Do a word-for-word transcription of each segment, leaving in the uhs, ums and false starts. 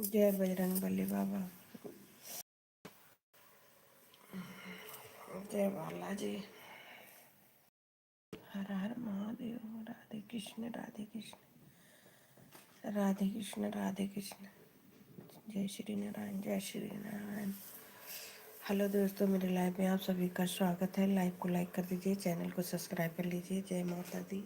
जय बजरंग बली बाबा, जय बालाजी। हर हर महादेव। राधे कृष्ण, राधे कृष्ण, राधे कृष्ण, राधे कृष्ण। जय श्री नारायण, जय श्री नारायण। हेलो दोस्तों, मेरे लाइव में आप सभी का स्वागत है। लाइव को लाइक कर दीजिए, चैनल को सब्सक्राइब कर लीजिए। जय माता दी।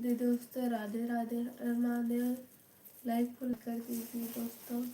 दे दोस्तों, राधे राधे, हर महादेव। Like full कर दीजिए दोस्तों।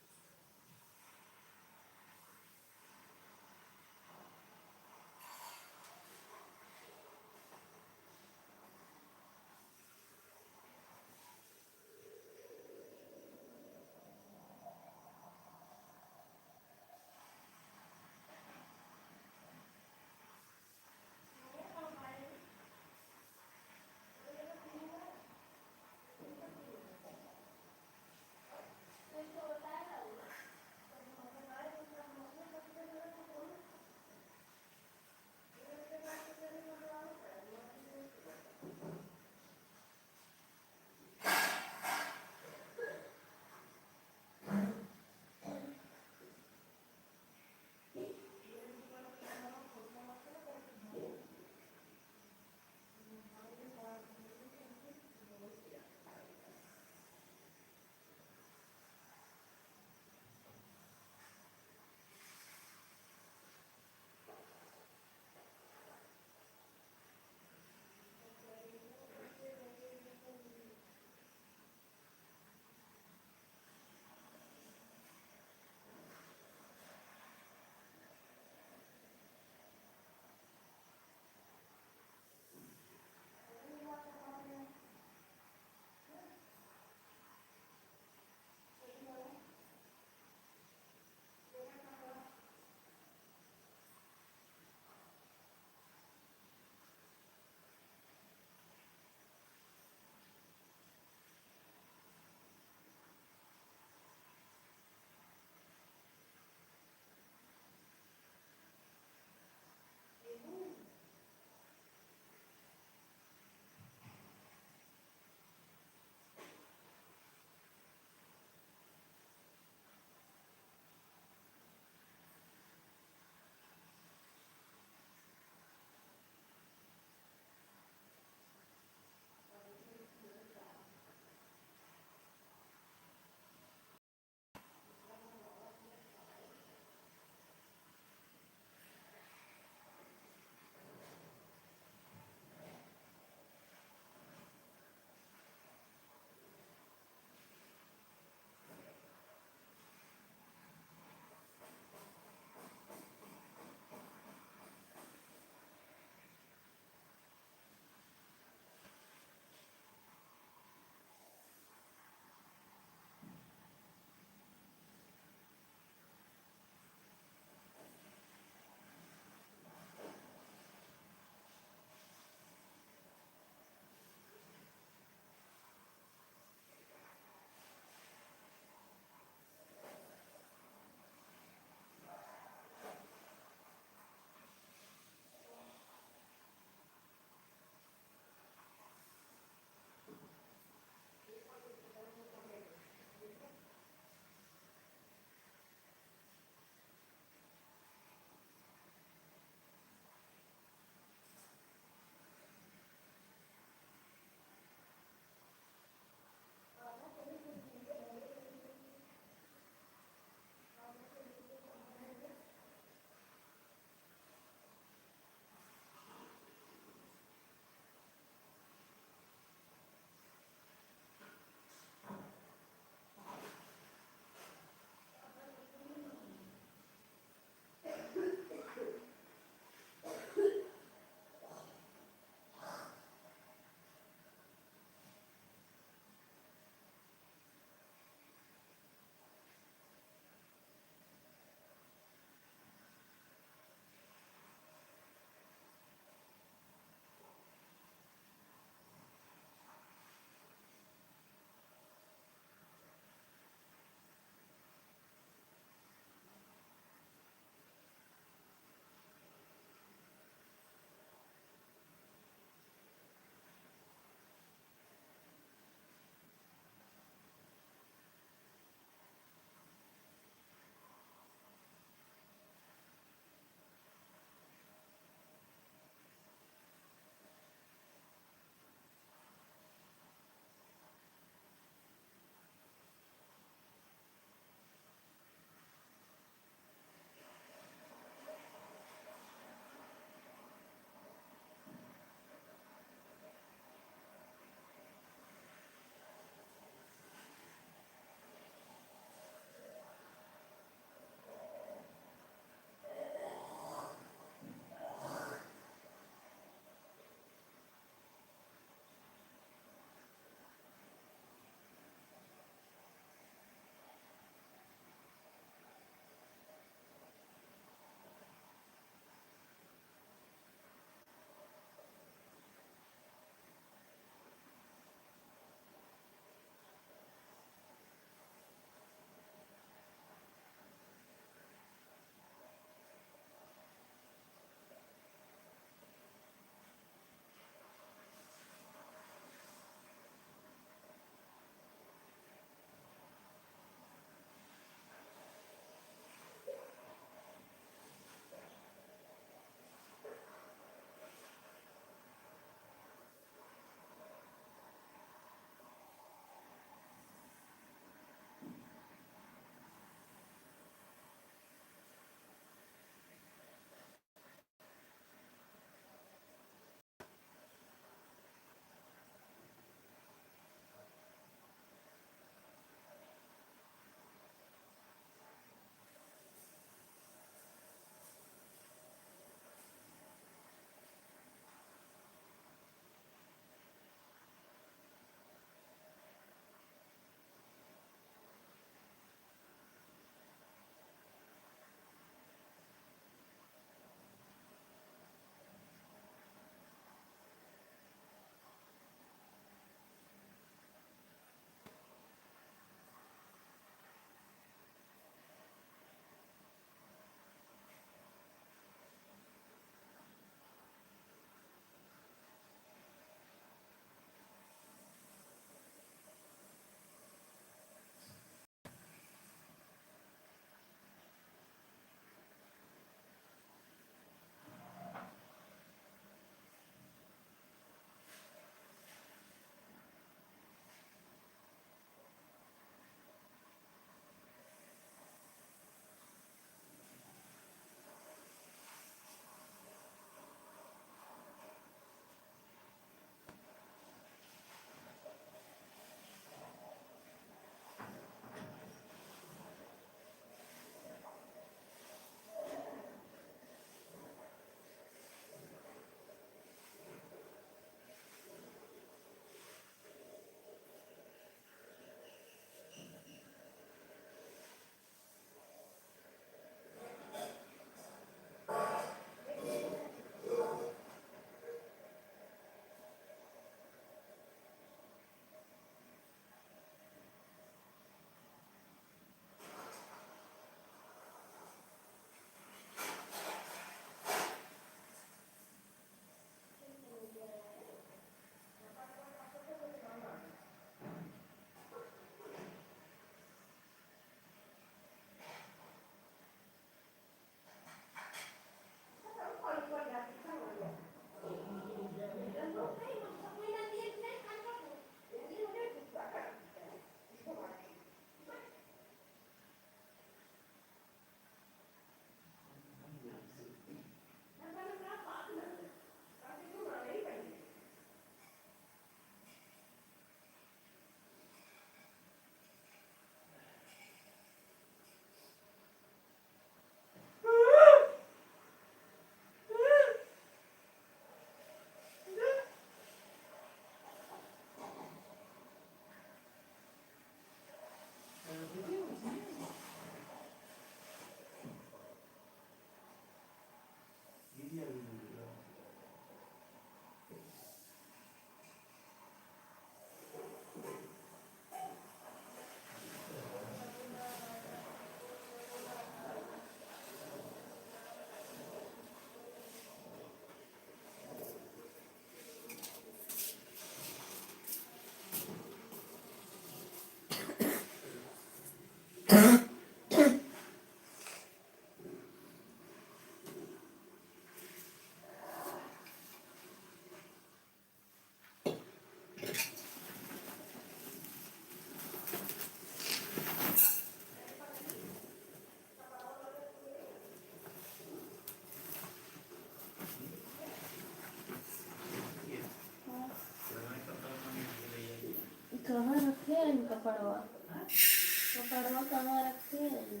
कपड़वा, कपड़वा कहाँ रखे हैं?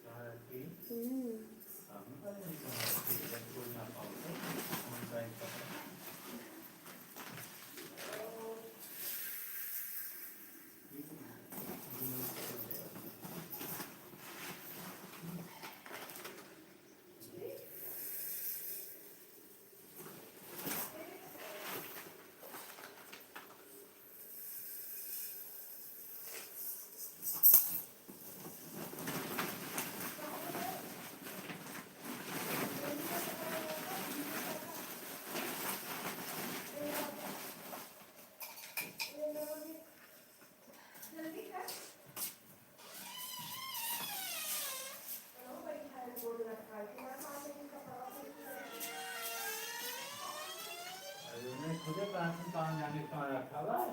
कहाँ रखी? हम्म। हम पता नहीं कहाँ रखी, जब कोई ना पाओ तो हम का एक कपड़ा। अरे, मैं खुदे कहाँ से कहाँ जाने कहाँ रखा हुआ है।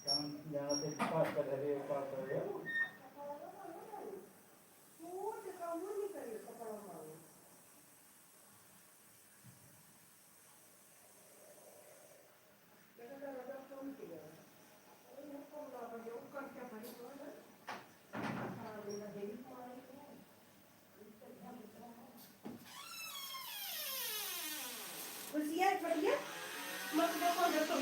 काम यहाँ से पास कर रहे हो, पास कर रहे हो। होशियार छोटिया, मत देखो, देखो।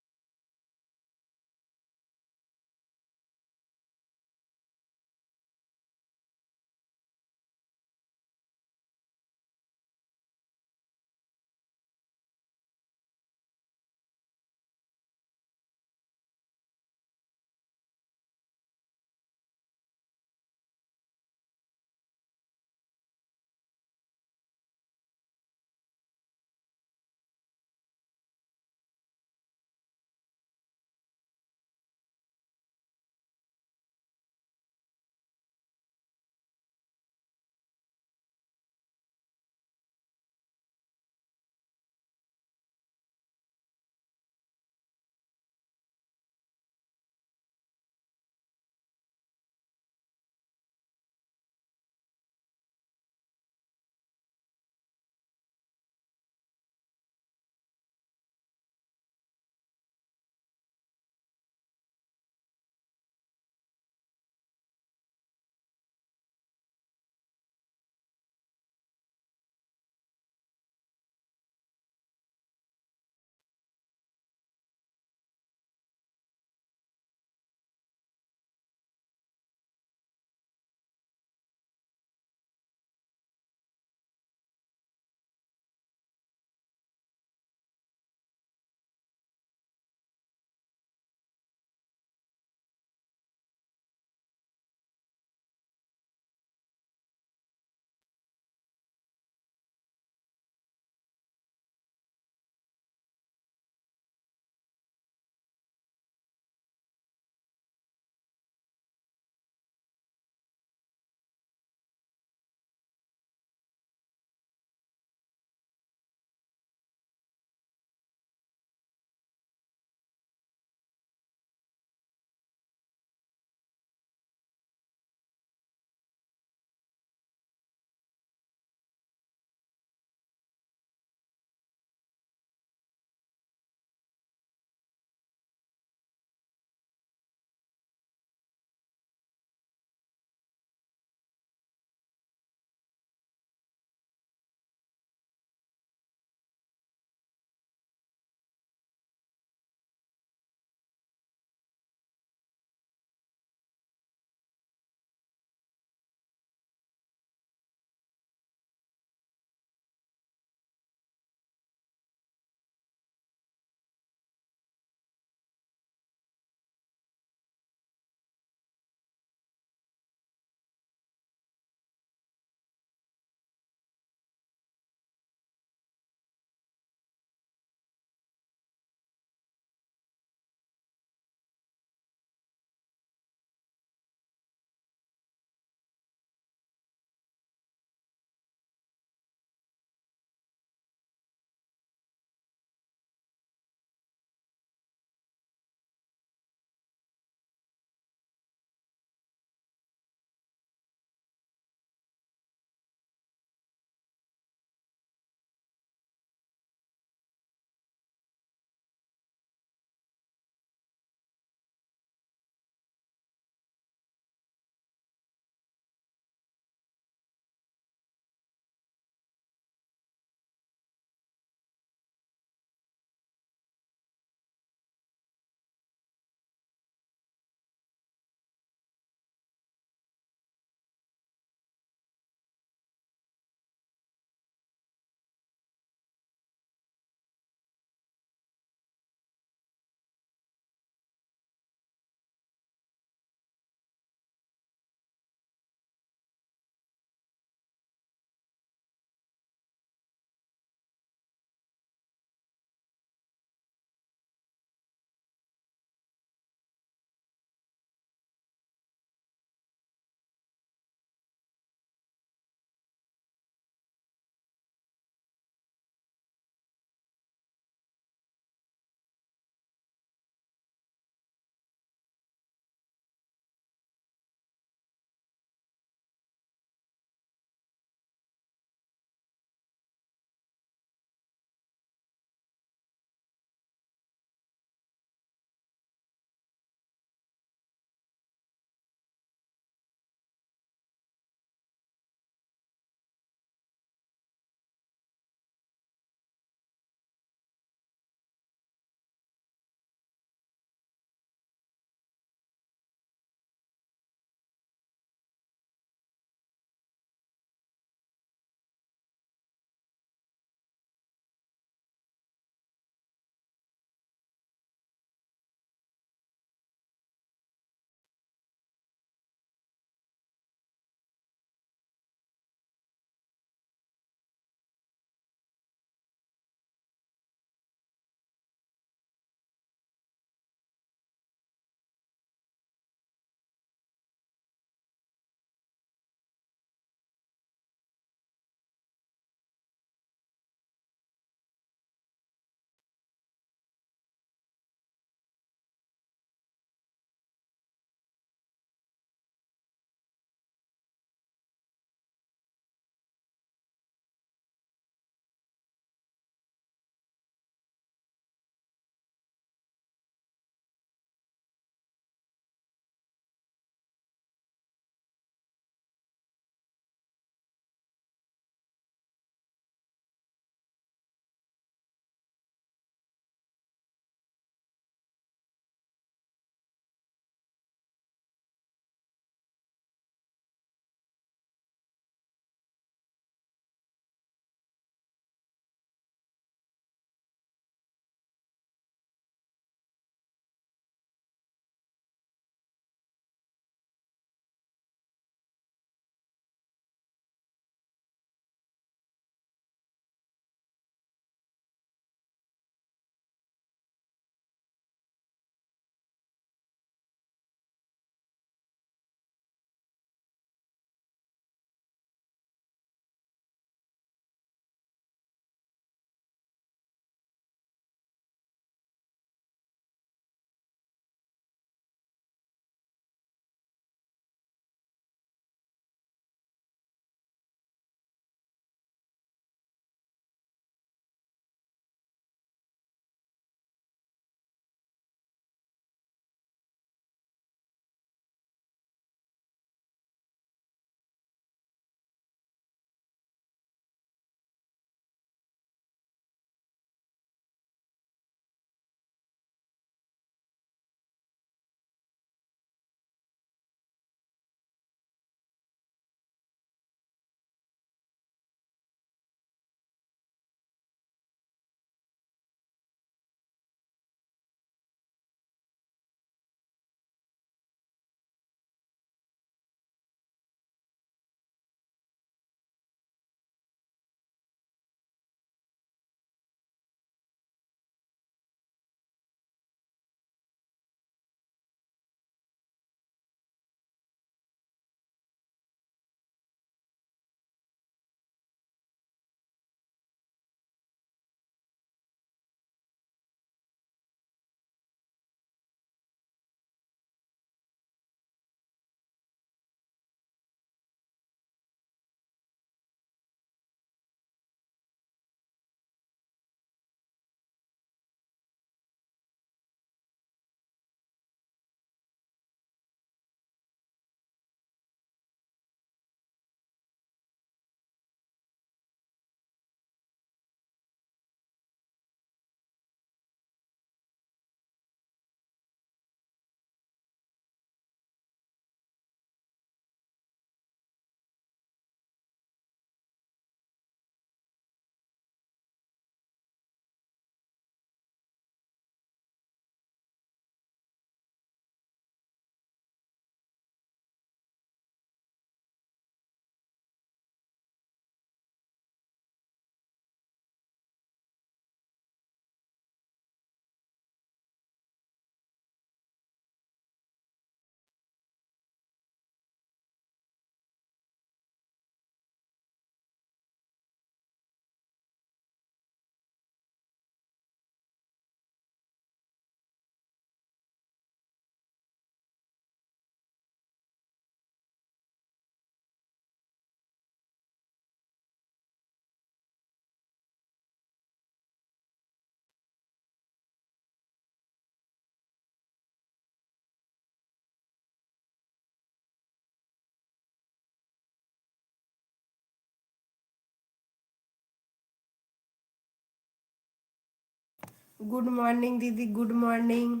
गुड मॉर्निंग दीदी, गुड मॉर्निंग।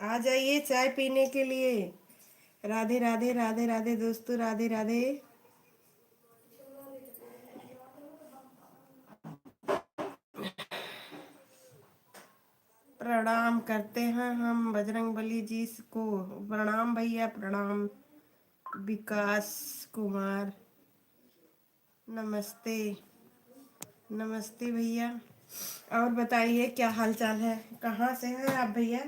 आ जाइए चाय पीने के लिए। राधे राधे, राधे राधे दोस्तों, राधे राधे। प्रणाम करते हैं हम बजरंग बली जी को। प्रणाम भैया, प्रणाम। विकास कुमार, नमस्ते। नमस्ते भैया, और बताइए क्या हाल चाल है, कहाँ से हैं आप भैया?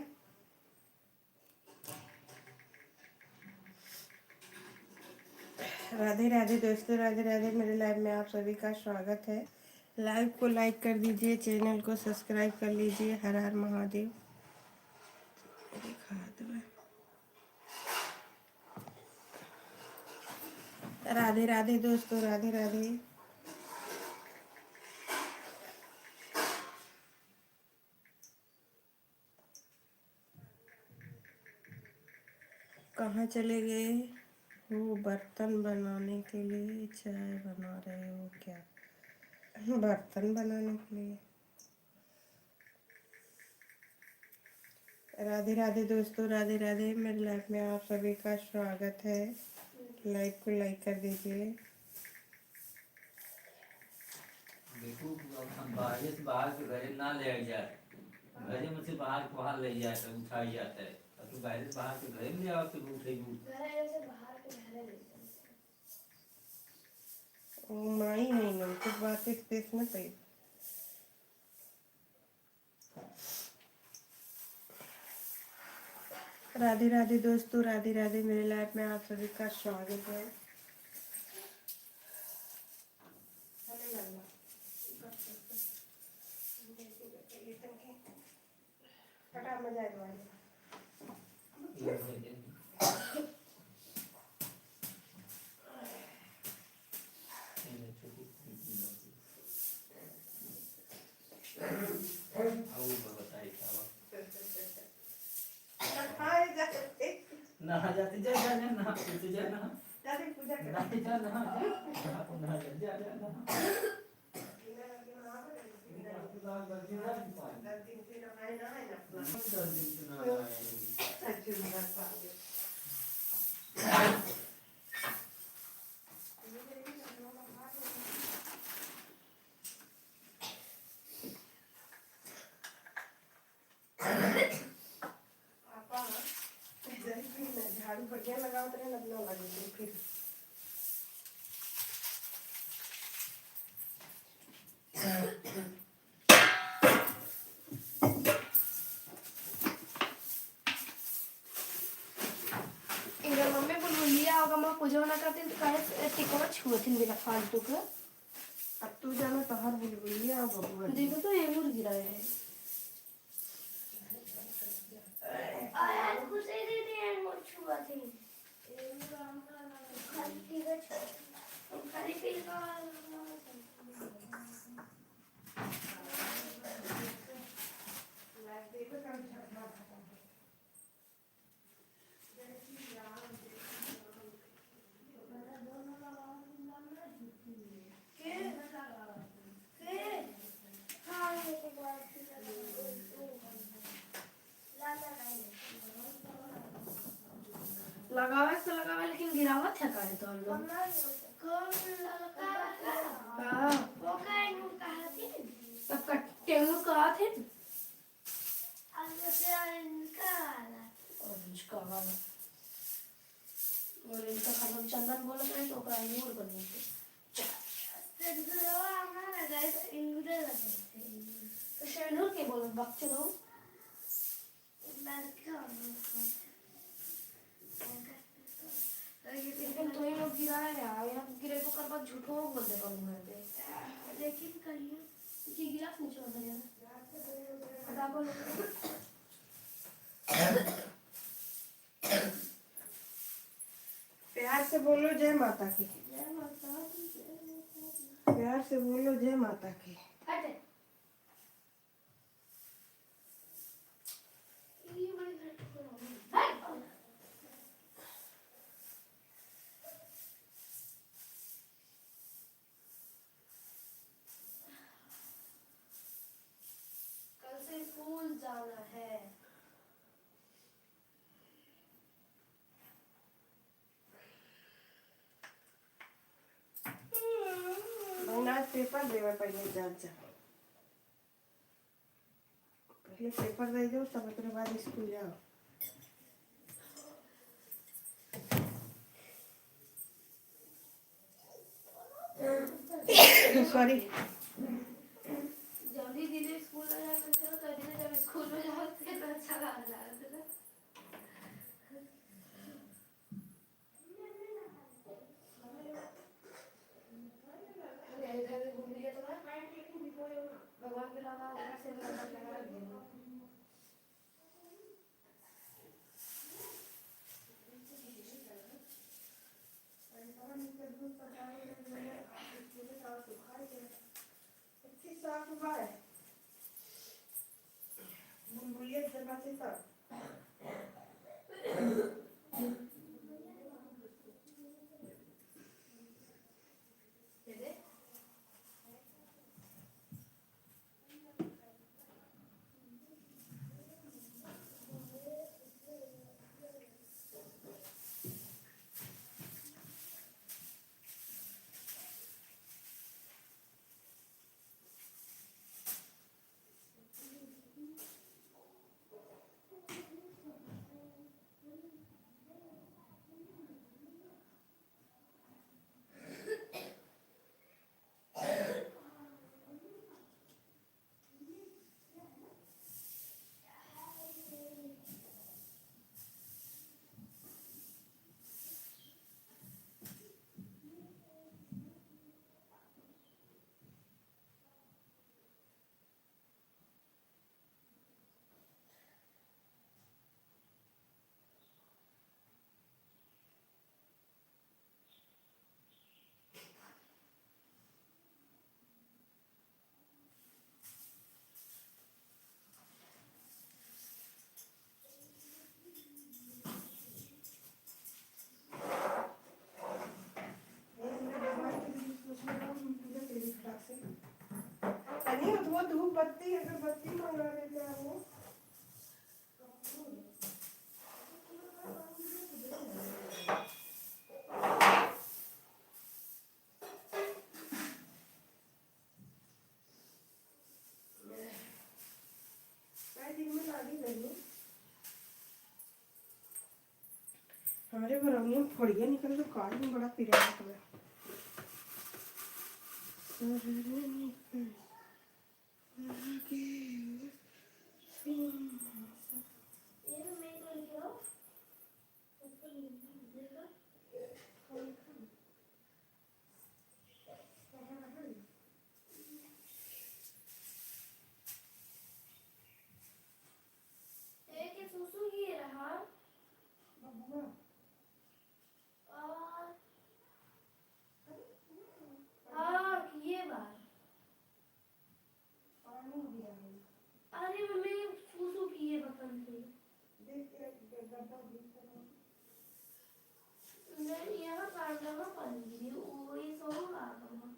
राधे राधे दोस्तों, राधे राधे। मेरे लाइव में आप सभी का स्वागत है। लाइव को लाइक कर दीजिए, चैनल को सब्सक्राइब कर लीजिए। हर हर महादेव। दिखा दो। राधे राधे दोस्तों, राधे राधे। कहाँ चले गए? वो बर्तन बनाने के लिए चाय बना रहे हो क्या? बर्तन बनाने के लिए। राधे राधे दोस्तों, राधे राधे। मेरे लाइव में आप सभी का स्वागत है। लाइव को लाइक कर दीजिए। देखो, अब हम बाहर से बाहर के घरे ना ले आई जाए, घरे में से बाहर को बाहर ले जाए तो उठाई जाता है। अब तू बाहर से बाहर के घरे में ले आओ तो उठेगी। घरे से बाहर के घरे ले जाओ। वो माई नहीं ना, कुछ बातें स्पेस में पे। राधे राधे दोस्तों, राधे राधे। मेरे लाइव में आप सभी का स्वागत है। फटाफट जाए दो। नहा जाते, जा, जा, जा, नहा, तू तो जा, नहा। जाते पूजा कर। नहा, जा, नहा, जा। नहा, जा, जा, जा, नहा। आपा, झाड़ू बढ़िया लगावत रहे, ना, ना लगे फिर। इनकर मम्मी बुलबुलिया होगा, माँ पूजा ना करती तो काहे टिकवा छुअथिन बिना फालतू के। अब तू जाना तोहर बुलबुलिया और बबुआ। देखो तो ये मुर्गी रहे है। आज खुशी दीदी है, वो छुआ थी। खाली पीला छुआ थी। खाली पीला। लगावे से लगावे, लेकिन गिरावत है काहे तो हम लोग? हाँ। तब कट्टे मुँह कहा थे। अब तो इनका वाला। Orange का वाला। Orange का खत्म, चंदन बोलत रहे तो ओकरा अंगूर बने थे। सिंदूरवा हमारा गए तो इंगूरे लगे थे। तो सिंदूर के बोलत बकचोद हो? लड़का हम लोग को। लेकिन तो ये लोग गिराए रहा, ये लोग गिरे तो कर बाद झूठो बोल दे पर मुंह पे। लेकिन कहियो कि गिलास नीचे रख देना। फटाफट। प्यार से बोलो जय माता की। जय माता की, जय माता की। प्यार से बोलो जय माता की। हट। है। बहिन, आज पेपर देवे पहिले जात जा। पहिले पेपर दे दो, तब ओकरे बाद स्कूल जाओ। सॉरी। जल्दी दिने स्कूल ना जाए, तो दिने जब स्कूल में जाओ, तो अच्छा लग रहा है ना। भगवान के अलावा और से अच्छी साफ हुआ है। बुलबुलिया जमा से सब। अरे, वो धूप बत्ती, अगरबत्ती मंगा लेते हैं वो। काहे दिन में लागी गई? हमरे बरौनिया में फोड़िया निकल के कान में बड़ा पिरात हवे। ए, के सुसु किए रहा? बबुआ। आ, हाँ, किए बा। पानी गिरा है। अरे मम्मी, सुसु किए बा कल से। देख के ग-, गद्दा भीग कर आओ। नहीं, यहाँ कांदा में पानी गिरी, वो ये सब आ गया।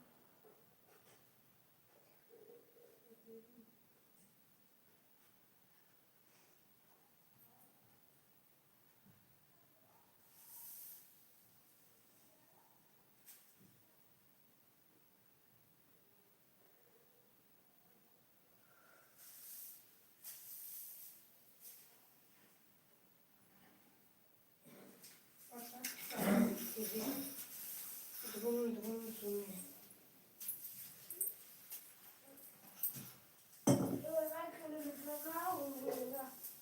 धुन धुन सुने।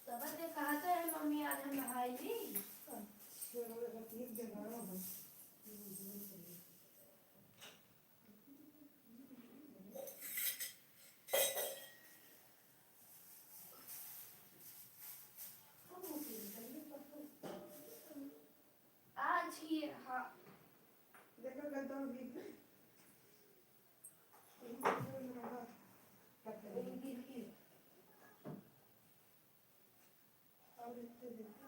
तब से कहते हैं मम्मी, आज हम नहाएंगे। अच्छा, एक जगह है। आज ही, हाँ। देखो, गद्दा भीग गए। और इतने देखो।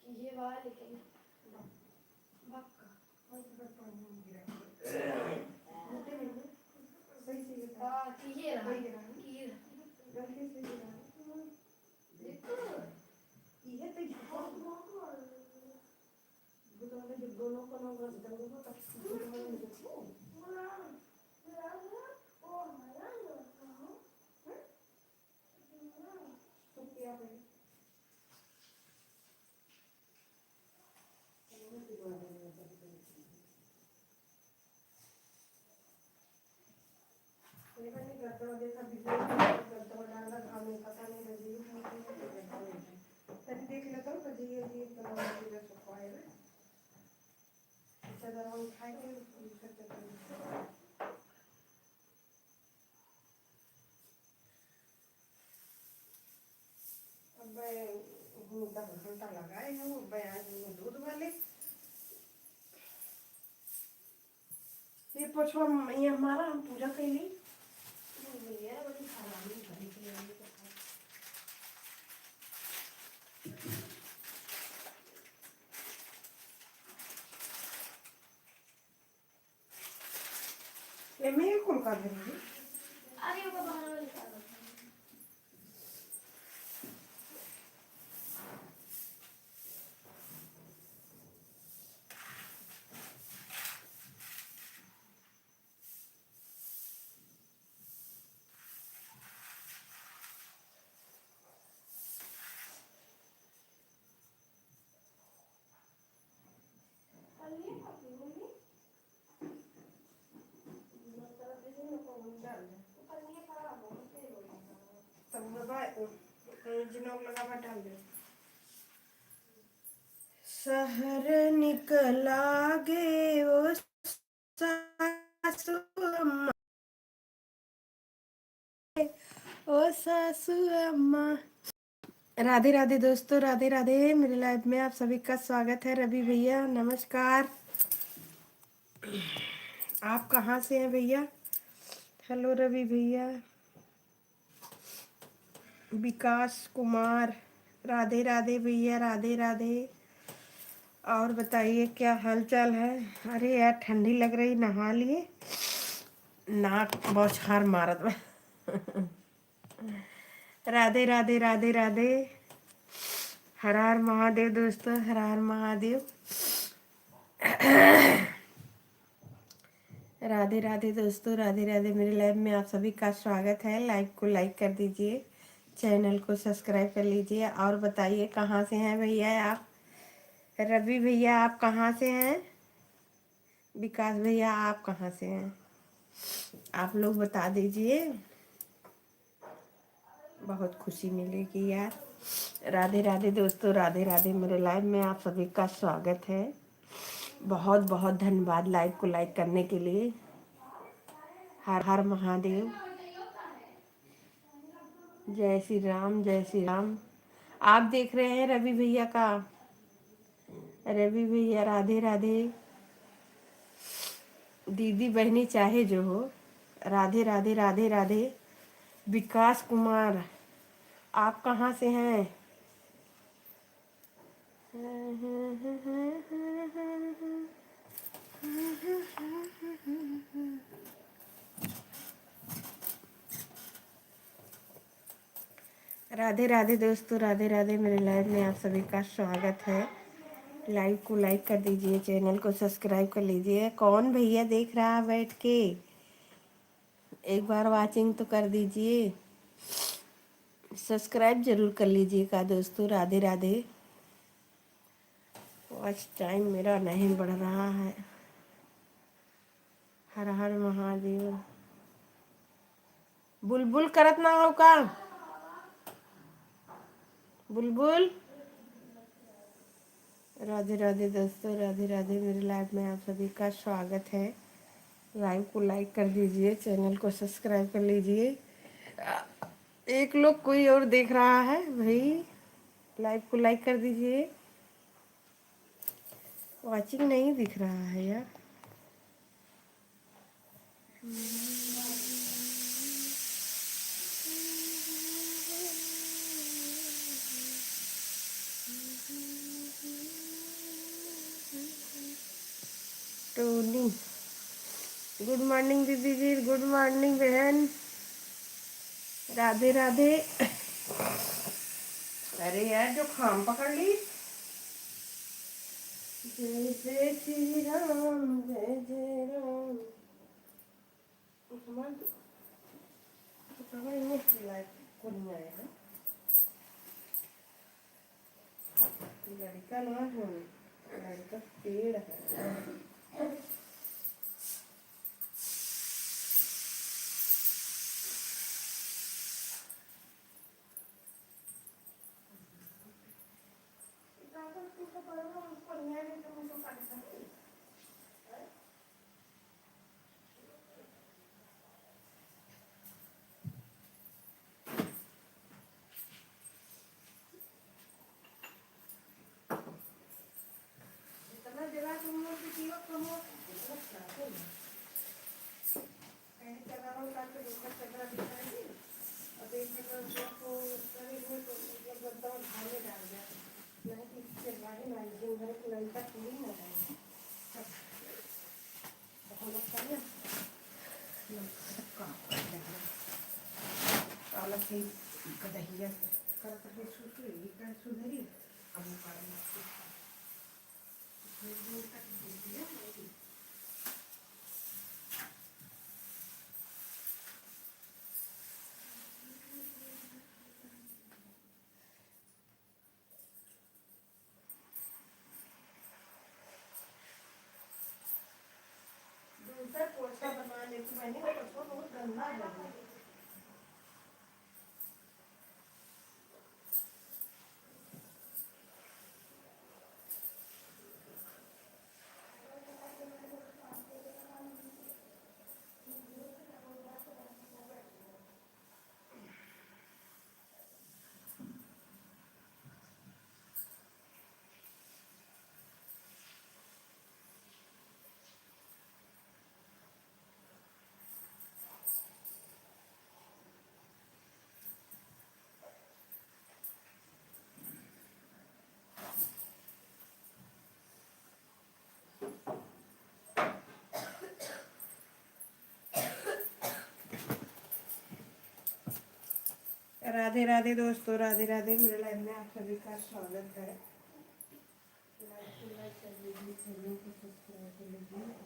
कि ये बा, लेकिन हाँ, ठीक है रहा, ठीक है रहा। देखो। ये वाली गद्दा देखा, बिजली का गद्दा डाला, धान में पता नहीं, रजई में पता नहीं, गद्दा में। तनी देख लेता हूँ, रजई, रजई, इतना पूरा सुखवाए ना। चादर उठाए के, फिर करते करते। अब हूँ दस घंटा लगाए हूँ, अब आज हूँ दूध वाले। ये पोछवा म-, ये हमारा, हम पूजा कैली। ये बड़ी हरामी बन के आई है। एमे कुल का धरी है? अरे, वो बाहर वाली का धरी है। तब बाबा, अ, जिनोक लगा बा, डाल दे। शहर निकला गे ओ सासू अम्मा, ओ सासू अम्मा। राधे राधे दोस्तों, राधे राधे। मेरे लाइव में आप सभी का स्वागत है। रवि भैया नमस्कार, आप कहाँ से हैं भैया? हेलो रवि भैया। विकास कुमार, राधे राधे भैया, राधे राधे। और बताइए क्या हाल चाल है? अरे यार, ठंडी लग रही, नहा लिए, नाक बौछार मारत बा। राधे राधे, राधे राधे। हर हर महादेव दोस्तों, हर हर महादेव। राधे राधे दोस्तों, राधे राधे। मेरे लाइव में आप सभी का स्वागत है। लाइव को लाइक कर दीजिए, चैनल को सब्सक्राइब कर लीजिए। और बताइए, कहाँ से हैं भैया आप? रवि भैया, आप कहाँ से हैं? विकास भैया, आप कहाँ से हैं? आप लोग बता दीजिए। बहुत खुशी मिलेगी यार। राधे राधे दोस्तों, राधे राधे। मेरे लाइव में आप सभी का स्वागत है। बहुत बहुत धन्यवाद लाइव को लाइक करने के लिए। हर हर महादेव। जय श्री राम, जय श्री राम। आप देख रहे हैं रवि भैया का, रवि भैया राधे राधे। दीदी बहनी चाहे जो हो, राधे राधे, राधे राधे। विकास कुमार, आप कहाँ से हैं? राधे राधे दोस्तों, राधे राधे। मेरे लाइव में आप सभी का स्वागत है। लाइव को लाइक कर दीजिए, चैनल को सब्सक्राइब कर लीजिए। कौन भैया देख रहा है बैठ के, एक बार वॉचिंग तो कर दीजिए, सब्सक्राइब जरूर कर लीजिएगा दोस्तों। राधे राधे। वॉच टाइम मेरा नहीं बढ़ रहा है। हर हर महादेव। बुलबुल करत ना हो का? बुलबुल। राधे राधे दोस्तों, राधे राधे। मेरे लाइव में आप सभी का स्वागत है। लाइव को लाइक कर दीजिए, चैनल को सब्सक्राइब कर लीजिए। एक लोग कोई और देख रहा है भाई, लाइव को लाइक कर दीजिए। वॉचिंग नहीं दिख रहा है यार। टोनी, Good morning दीदी जी, good morning बहन, राधे राधे। अरे यार, जो खाम पकड़ ली। जय जय श्री राम, जय जय राम। हमार तो पकड़ नहीं लायक कोनिया है। लड़का ना हो, लड़का पेड़ है। जितना जगह तुम लोग के जीवन कम हो, उतना खराब हो। पहले चला रहा था तो ऊपर चदरा बिछा दी, अब एक जगह को शरीर में तो मतलब गद्दा और भाले डाल दिया। नहीं कि इससे लाइन आई, दिन भर एक लाइन तक पूरी ना आई। दूसरा पोछा बनवा लेती बहनी, वो पोछा बहुत गंदा हो गया। राधे राधे दोस्तों, राधे राधे। मेरे लाइव में आप सभी का स्वागत है। लाइक को लाइक कर लीजिए, चैनल को सब्सक्राइब कर लीजिए।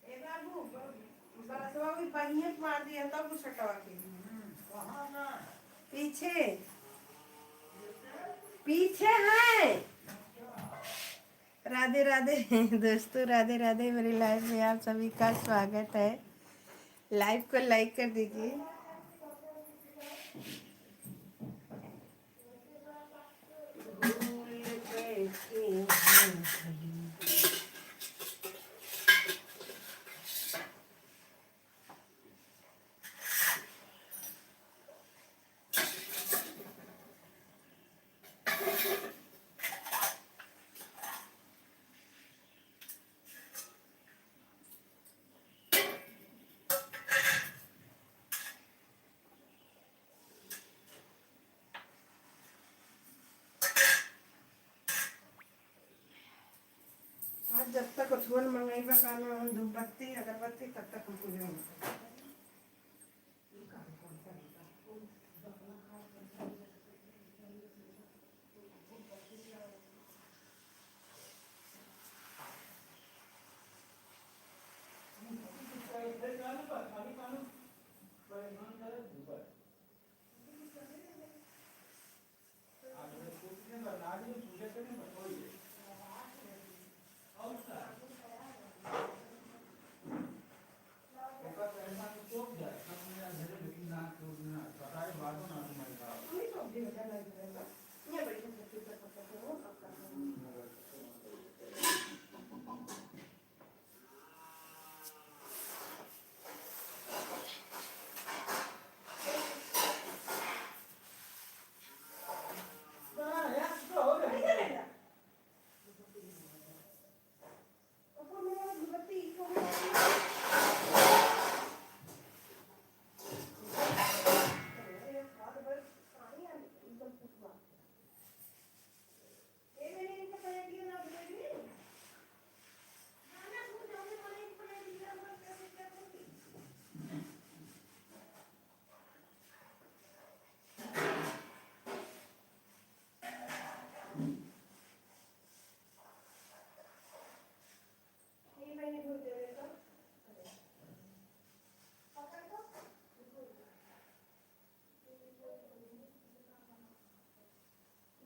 ए बाबू, बरसवा भी बढ़िया से मार दिया, तब उछटवा के। हम्म, कहाँ ना? पीछे, पीछे है। राधे राधे दोस्तों, राधे राधे। मेरे लाइव में आप सभी का स्वागत है। लाइव को लाइक कर दीजिए। धूप मंगइबा का ना, हम धूपबत्ती, अगरबत्ती, तब तक हम पूजा नहीं करते।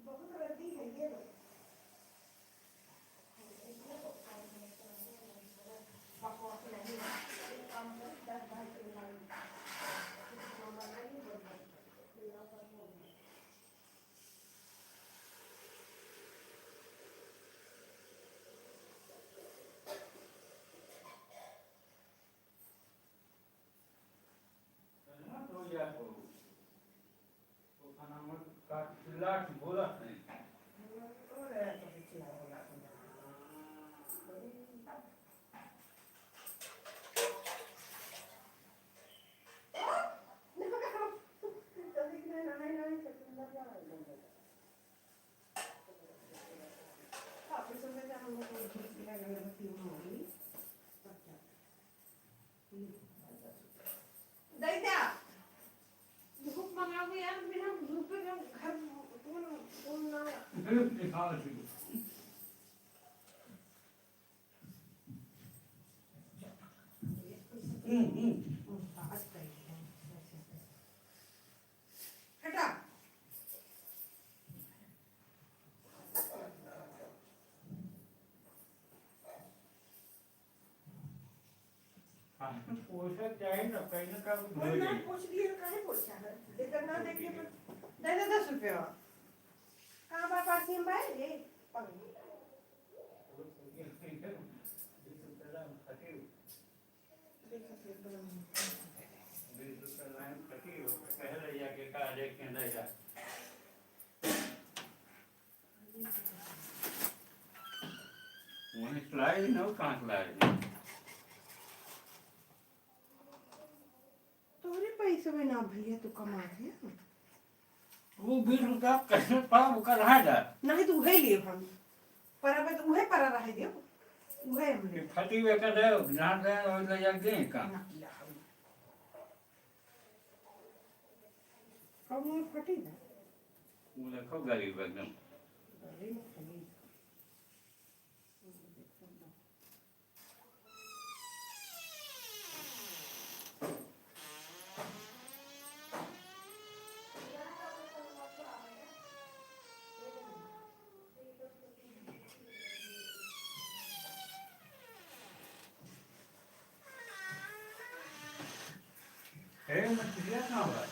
बहुत रद्दी है ये लोग। दैदा, धूप मंगाओ यार, बिना धूप के हम घर कौन, कौन ना। हम्म, हम्म। हटा। हाँ, तो पोछा चाहे ना, कहीं ना कहीं और धो ना ले। पोछ दिए तो काहे पोछा है? लेकर ना देखे तो दे दे दस रुपया। कहाँ बा पास में बा? ये पानी। वहीं सिलाई न हो, कहाँ सिलाई? तोरे पैसे में ना भैया, तू कमा दिया। वो बीस रुपया कैसे पाव का रहा जा? नहीं तो उहे लिए हम। पर अब तो उहे परा रहे दियो। उहे हम ले। ये फटी हुए का दे, जहाँ दे, वो ले जाके दे का? ना, ना, हम। कब वो फटी ना? वो देखो गरीब एकदम। गरीब फटी। ए, मछलिया कहाँ बा?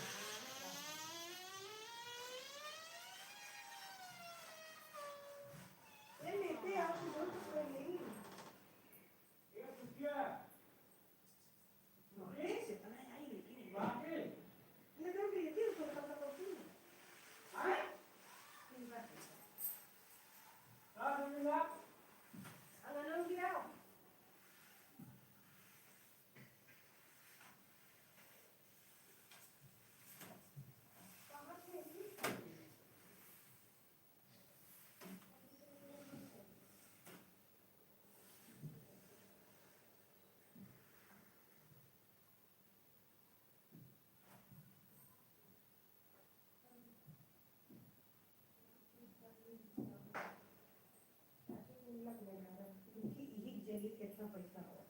देखिए कितना पैसा हुआ।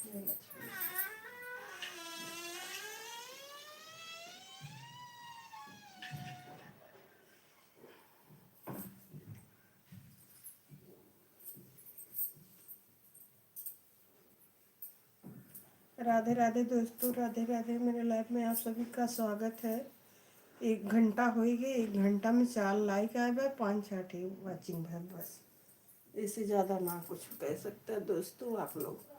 नहीं अच्छा। राधे राधे दोस्तों, राधे राधे। मेरे लाइव में आप सभी का स्वागत है। एक घंटा होइ गए, एक घंटा में चार लाइक आए बा, पाँच छः ठे वाचिंग है बस। इससे ज़्यादा ना कुछ कह सकते हैं दोस्तों आप लोग।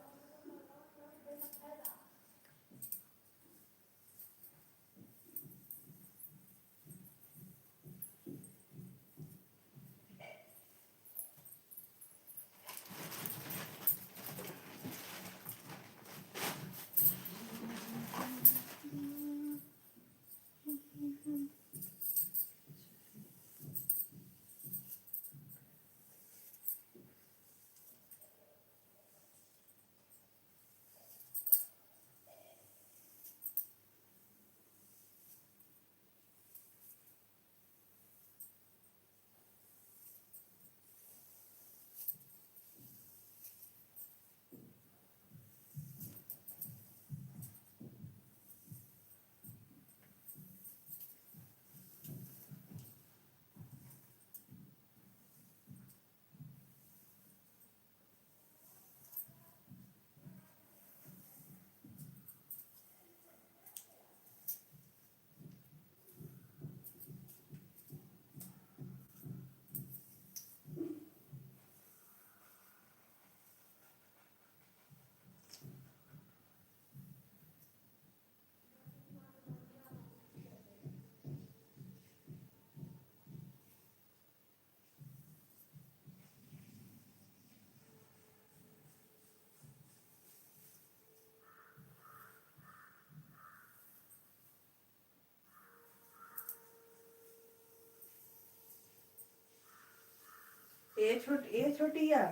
ए छोट-, ए छोटिया,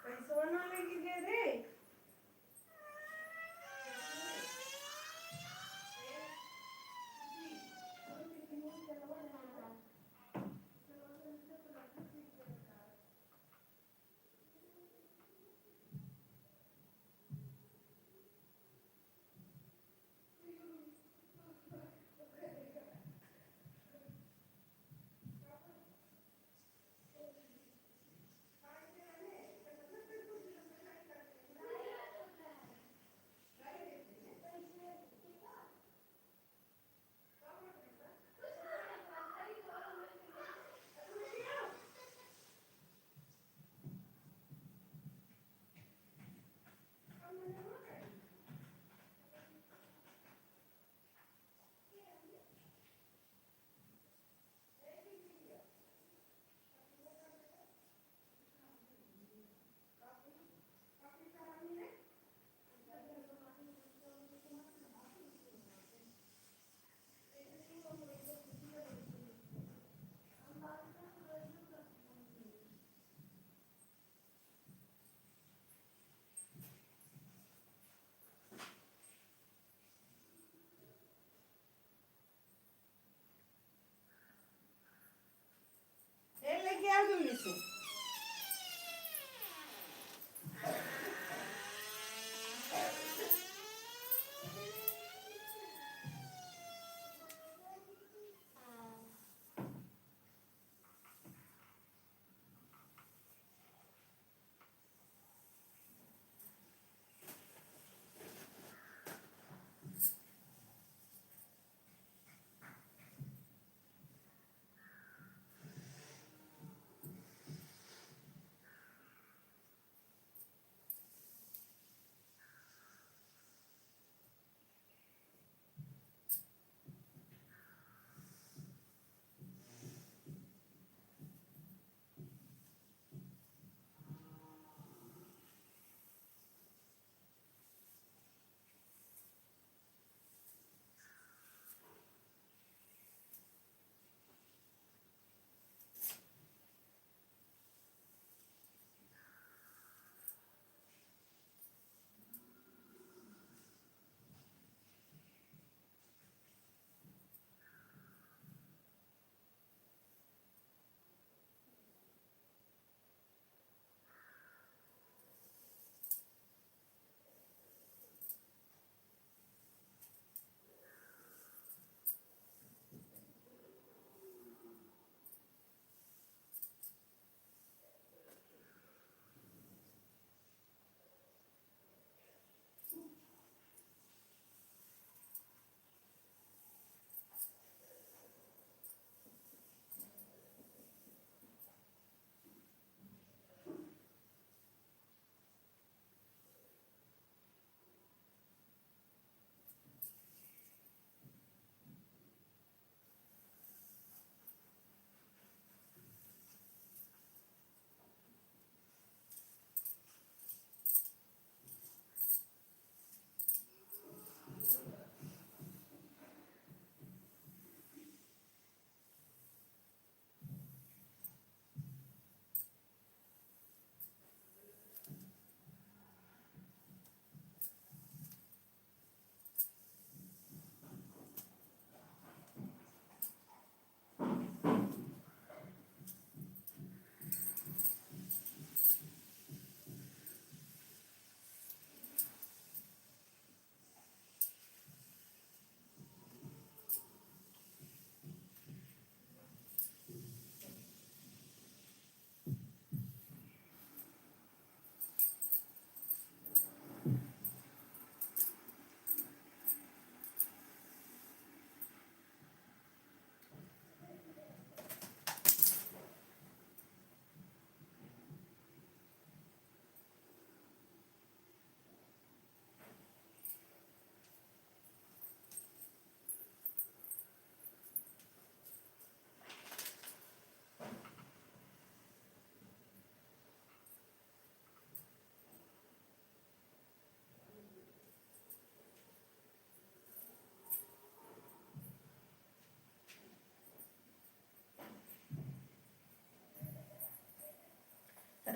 पैसवा ना लेके गए रे। ए, लेके आ जल्दी से।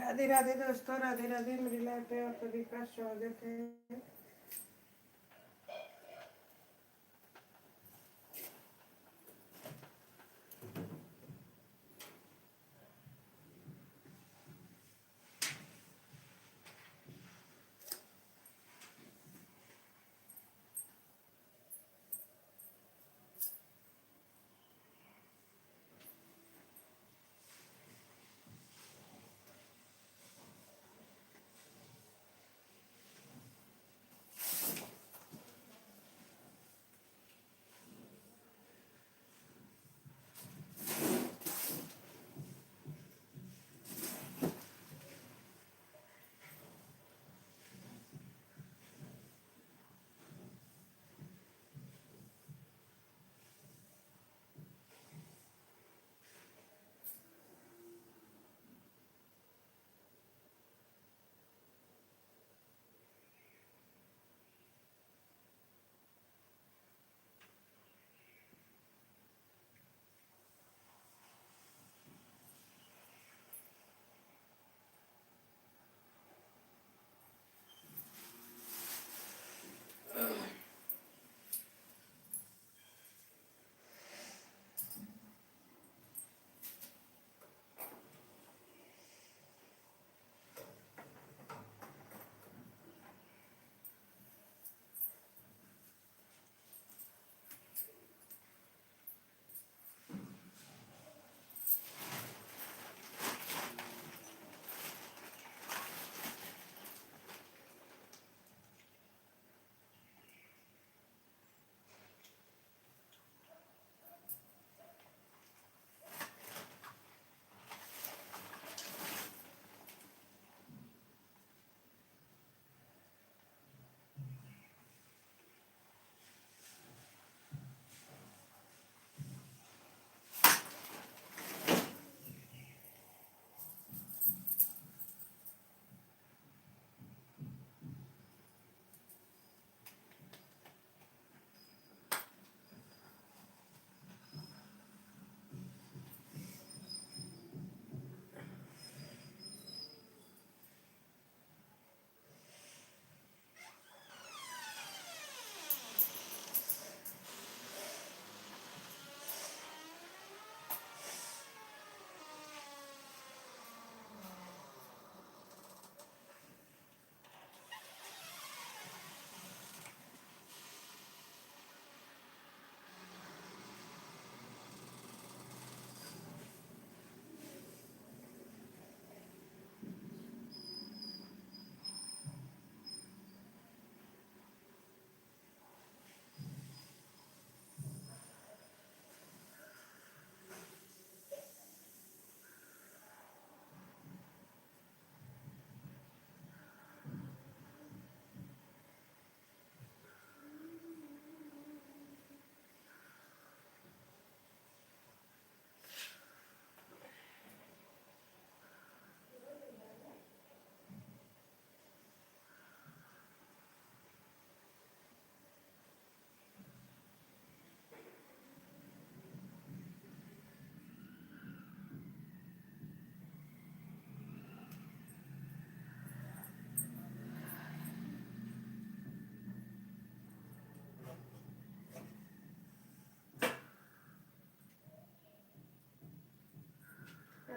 राधे राधे दोस्तों, राधे राधे। मेरी लाइव पे आप सभी का स्वागत है।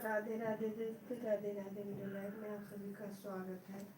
राधे राधे दोस्तों, राधे राधे। मेरे लाइव में आप सभी का स्वागत है।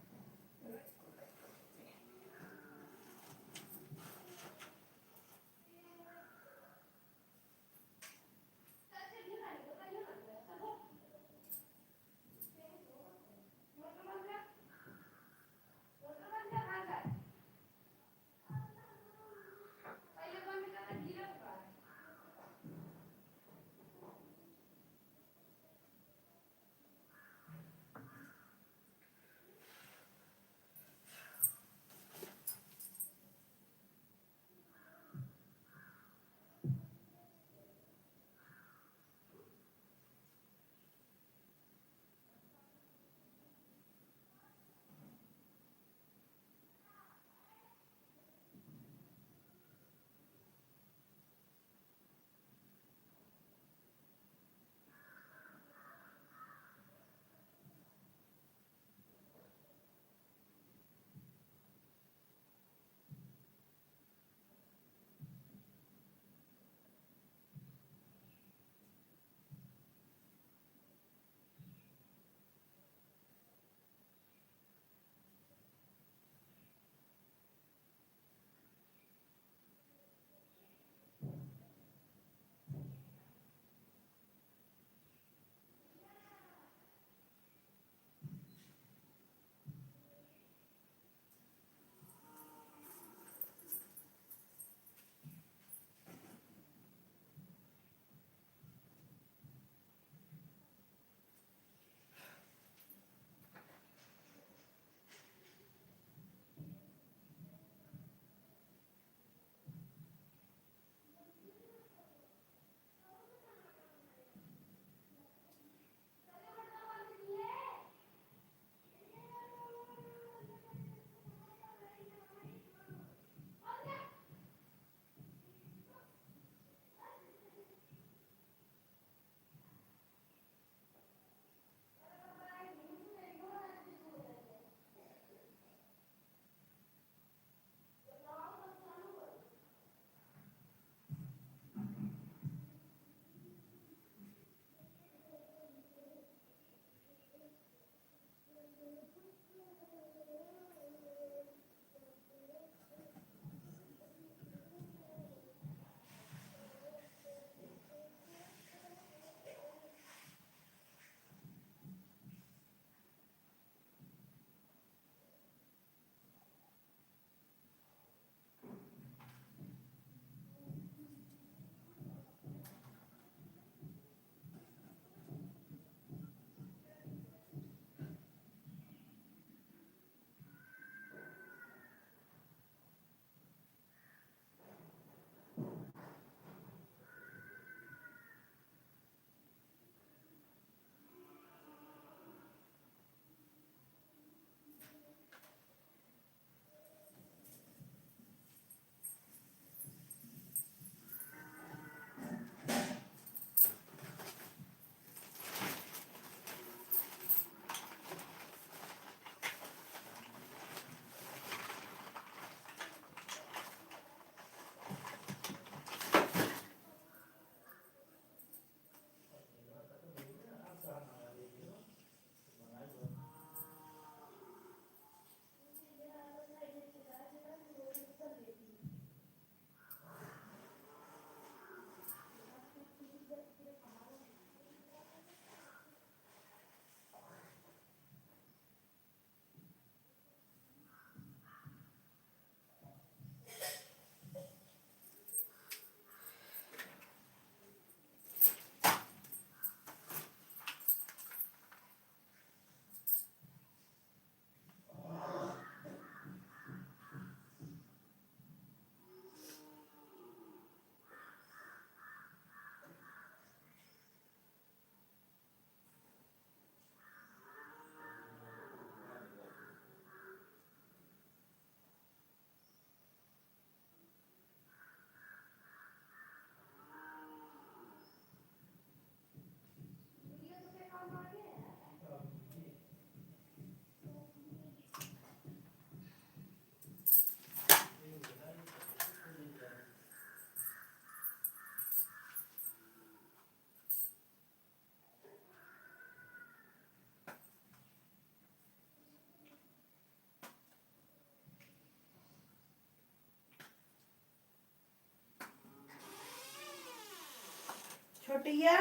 छोटिया,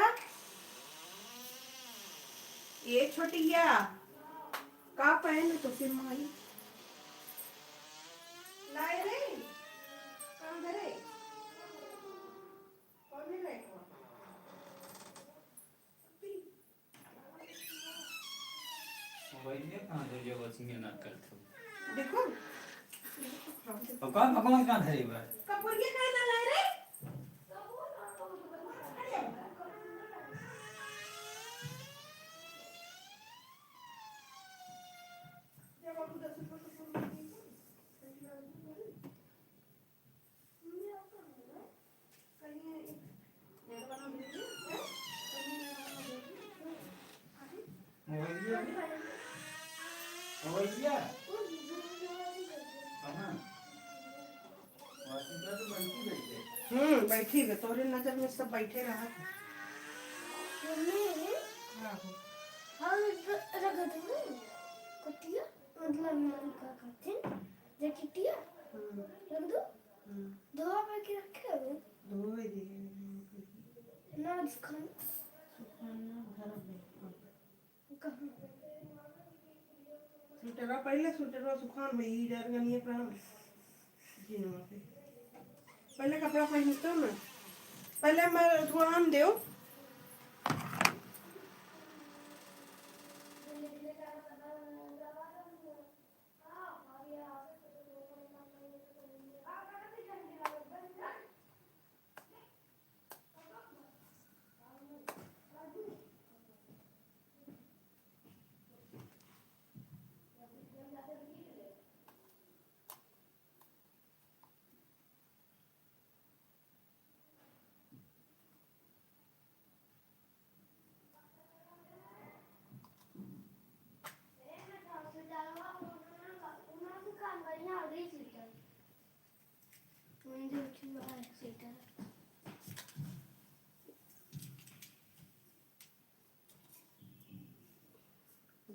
ए छोटिया, का पहन तो फिर माई लाए रे, कहाँ धरे? कौन है रे? मोबाइल में कहाँ धरे जो बस में ना करत हो? देखो। अब कौन भगवान कहाँ धरे बा? कपूर के खाए ना लाए रे? हम्म, बैठी है, तोरे नजर में सब बैठे रहा। मम्मी, हाँ। हम रख देंगे। कुटिया, मतलब, हम का कहते हैं, जैकेटिया। हम्म। रख दो। हम्म। धोआ के रखे हो? धोए दे। ना, सुखाना। सुखाना घर में। कहाँ? स्वेटरवा पहले, स्वेटरवा सुखान में, ई डर गनिए प्राण। जिनवा पे। पहले कपड़ा पहन तो ना। पहले मैं धोआन देव।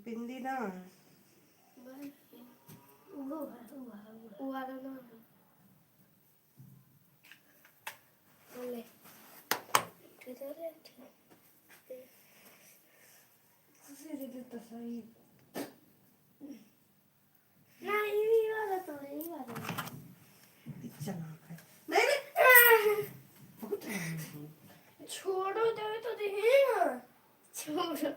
बिंदी ना है। वो है, वो है, वो है। वो वाला ना है। ले। इधर है, ठीक। खुशी दीदी तो सही। ना, ई वाला तो है, ई वाला। अच्छा ना है। नहीं रे। बहुत है। छोड़ो, दे तो दे ना। छोड़ो।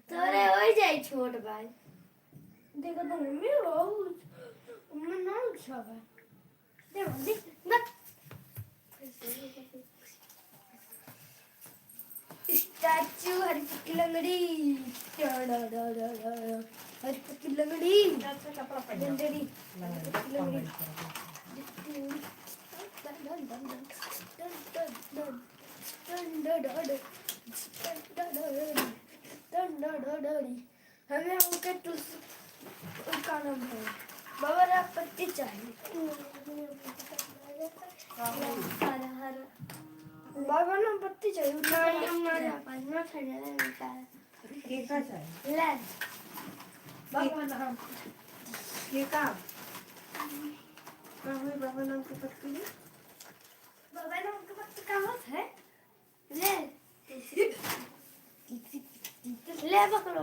तोरे हो जाई छोट भाई। देखो तो मम्मी बहुत, मम्मी ना अच्छा बा। देखो, देख, देख। स्टैचू हरिपति लंगड़ी। हरिपति लंगड़ी। अच्छा, कपड़ा पहन। डंडड़ी। लंगड़ी। हरिपति लंगड़ी। Done, done, done, done. Done, done, done. Done, done, done. Done, done, done. Done, done, done. हमें उनके तुलसी, उनका नाम है, बाबा राम पत्ती चाहिए। हरा, हरा। बाबा राम पत्ती चाहिए। ना, ना, ना, ना, ना, ना, ना, ना। के का चाहिए? ले। बाबा राम। के का? का होई बाबा राम के पत्ती? बाबा राम के पत्ती का होत है? ले। ले पकड़ो।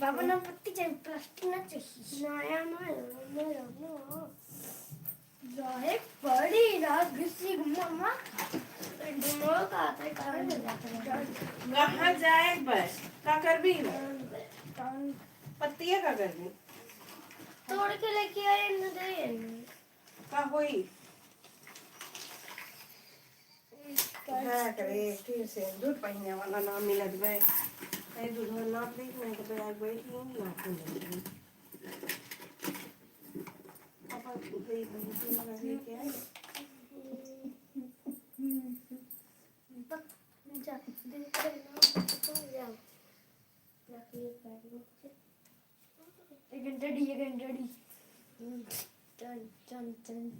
बाबा ना पत्ती चाहिए, प्लास्टिक ना चाहिए। नया, नया, नया, नया। जाए पड़ी ना किसी को मामा। दोनों का आता है, कहाँ ले जाते हैं? कहाँ जाए बस? का करबी ना? पत्तिया का करबी? तोड़ के लेके आए, न दे। का होई? हाँ, करे, फिर से दूध पहिने वाला ना मिलत बे। कहीं दूध ना दे, नहीं तो आज बैठ ही ना मिलत बे। पापा दूध दे, दही लगा दे क्या? जा, दूध दे ना, तो जाओ। एक घंटा डी, एक घंटा डी। टन, टन, टन।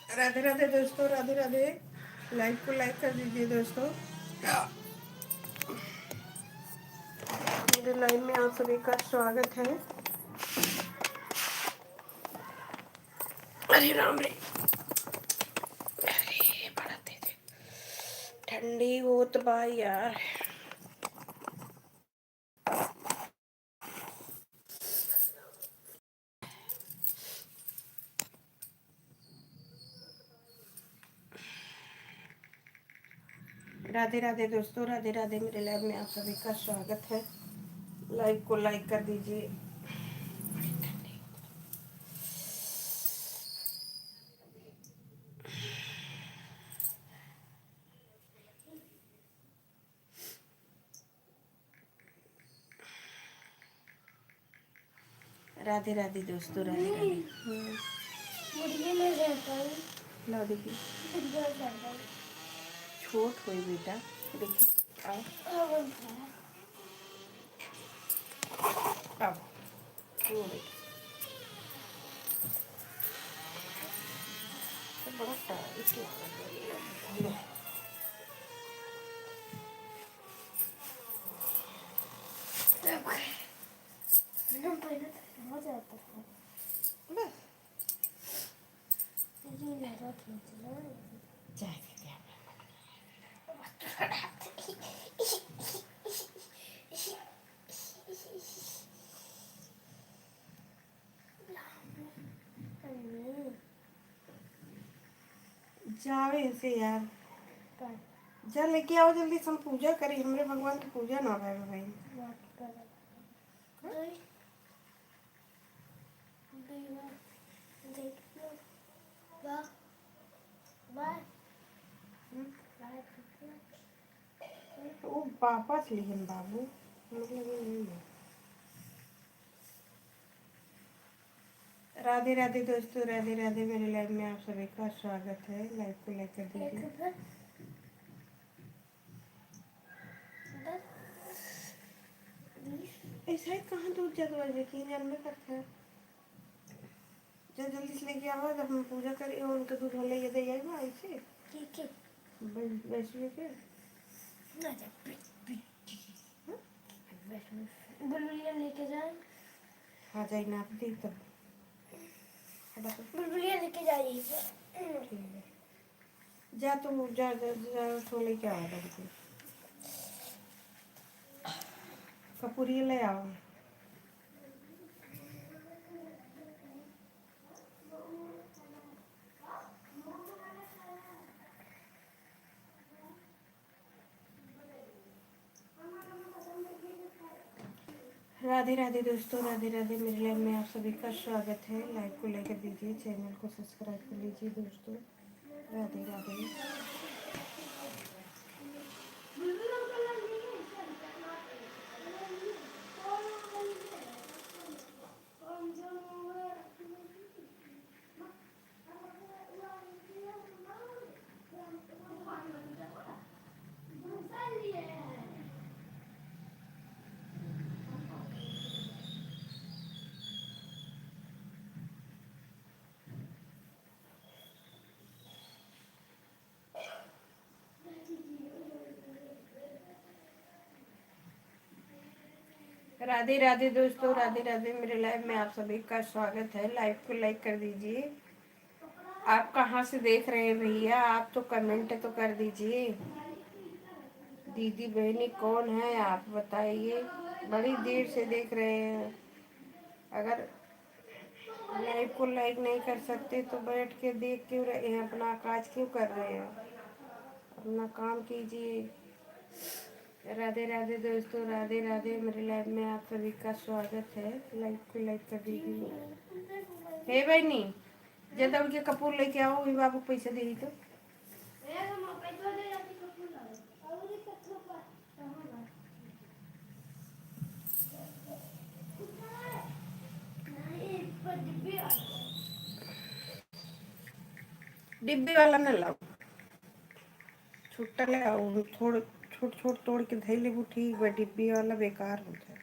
राधे राधे दोस्तों, राधे राधे। Live को like कर दीजिए दोस्तों। मेरे live में आप सभी का स्वागत है। अरे राम रे, अरे बड़ा तेज ठंडी होत बा यार। राधे राधे दोस्तों, राधे राधे। मेरे live में आप सभी का स्वागत है। Live को like कर दीजिए। राधे राधे दोस्तों, राधे राधे। हम्म। मुर्गी ले जाता हूँ। ला देखी। मुर्गी ले जाता हूँ। छोट होई बेटा, देखी। आओ। हाँ, बोल रहा है। आओ। वो देखी। तो बड़ा टाइट लागत है। ले। हम पहले तो समझ आता था। बस। ये लगा खींच लो। चाय दे दे हमें। जावे इनसे यार। का? जा लेके आओ जल्दी से, हम पूजा करी, हमरे भगवान की पूजा ना भय भाई। बात कर। गई। गई बा। देख लो। बा। बा। हम्म। बा। तो वो वापस लिहन बाबू, मतलब ये नहीं है। राधे राधे दोस्तों, राधे राधे। मेरे live में आप सभी का स्वागत है। Live को like कर दीजिए। एक बार दस, बीस। ऐसा ही कहाँ दूर जात बा, यकीन जानबे करता है। जा जल्दी से लेके आवा, जब हम पूजा करी, उनके दूध होले ये दे आइबा ऐसे। ठीक है। वै-, वैष्णवी के? ना जा, प्री-, प्री-, हाँ? वैष्णवी। बुलबुलिया लेके जाए। हाँ, जाई नाप दी तब। हटा तो। बुलबुलिया लेके जाइए। ठीक है। जा तू, जा, जा, जा, सो लेके आवा जल्दी। कपूरिया ले आओ। राधे राधे दोस्तों, राधे राधे। मेरे live में आप सभी का स्वागत है। Live को like कर दीजिए, channel को subscribe कर लीजिए दोस्तों। राधे राधे। राधे राधे दोस्तों, राधे राधे। मेरे live में आप सभी का स्वागत है। Live को like कर दीजिए। आप कहाँ से देख रहे हैं भैया? आप तो comment तो कर दीजिए। दीदी बहनी कौन है आप बताइए, बड़ी देर से देख रहे हैं। अगर live को like नहीं कर सकते तो बैठ के देख क्यों रहे हैं, अपना काज क्यों कर रहे हैं, अपना काम कीजिए। राधे राधे दोस्तों, राधे राधे। मेरे लाइव में आप सभी का स्वागत है। लाइव को लाइक कर दीजिए। हे बहिनी, जा दौड़ के कपूर लेके आओ, वही बाबू पैसे देही तो। डिब्बे वाला ना लाओ, छुट्टा ले आओ। थोड़ छोट छोट तोड़ के धई लेबू, ठीक बा। डिब्बे वाला बेकार हो जाए,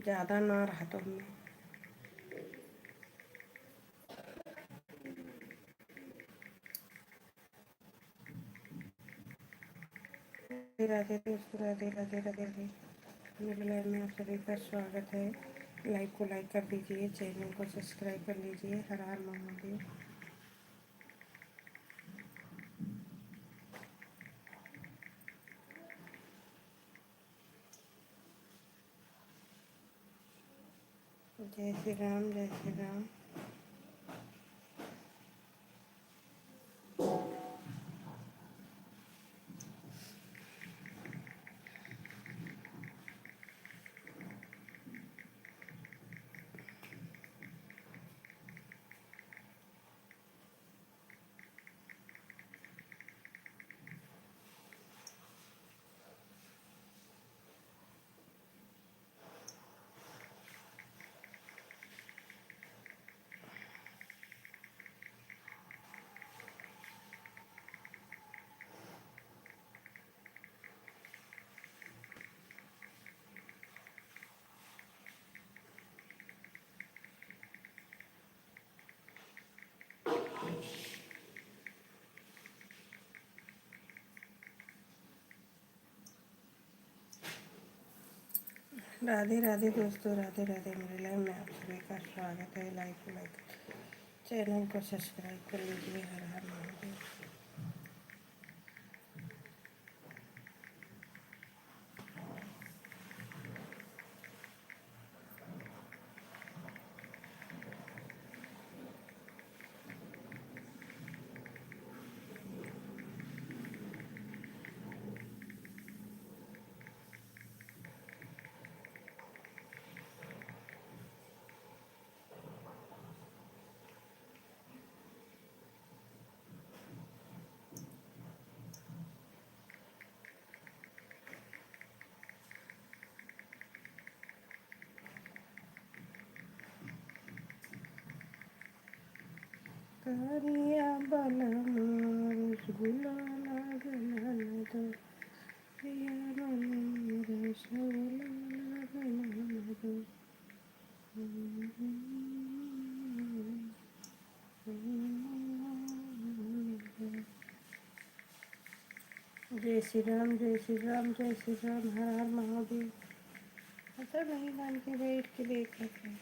ज्यादा ना रहा तो हमें। राधे राधे दोस्तों, राधे राधे, राधे राधे। मेरे लाइव में आप सभी का स्वागत है। लाइव को लाइक कर दीजिए, चैनल को सब्सक्राइब कर लीजिए। हर हर महादेव। जय श्री राम, जय श्री राम। राधे राधे दोस्तों, राधे राधे। मेरे लाइव में आप सभी का स्वागत है। लाइक, लाइक, चैनल को सब्सक्राइब कर लीजिए। हर हर महादेव। करिया बलम रसगुल्ला लागल दो, करिया बलम रसगुल्ला लागल दो। जय श्री राम, जय श्री राम, जय श्री राम, हर हर महादेव। पता नहीं कान के बैठ के देखत है।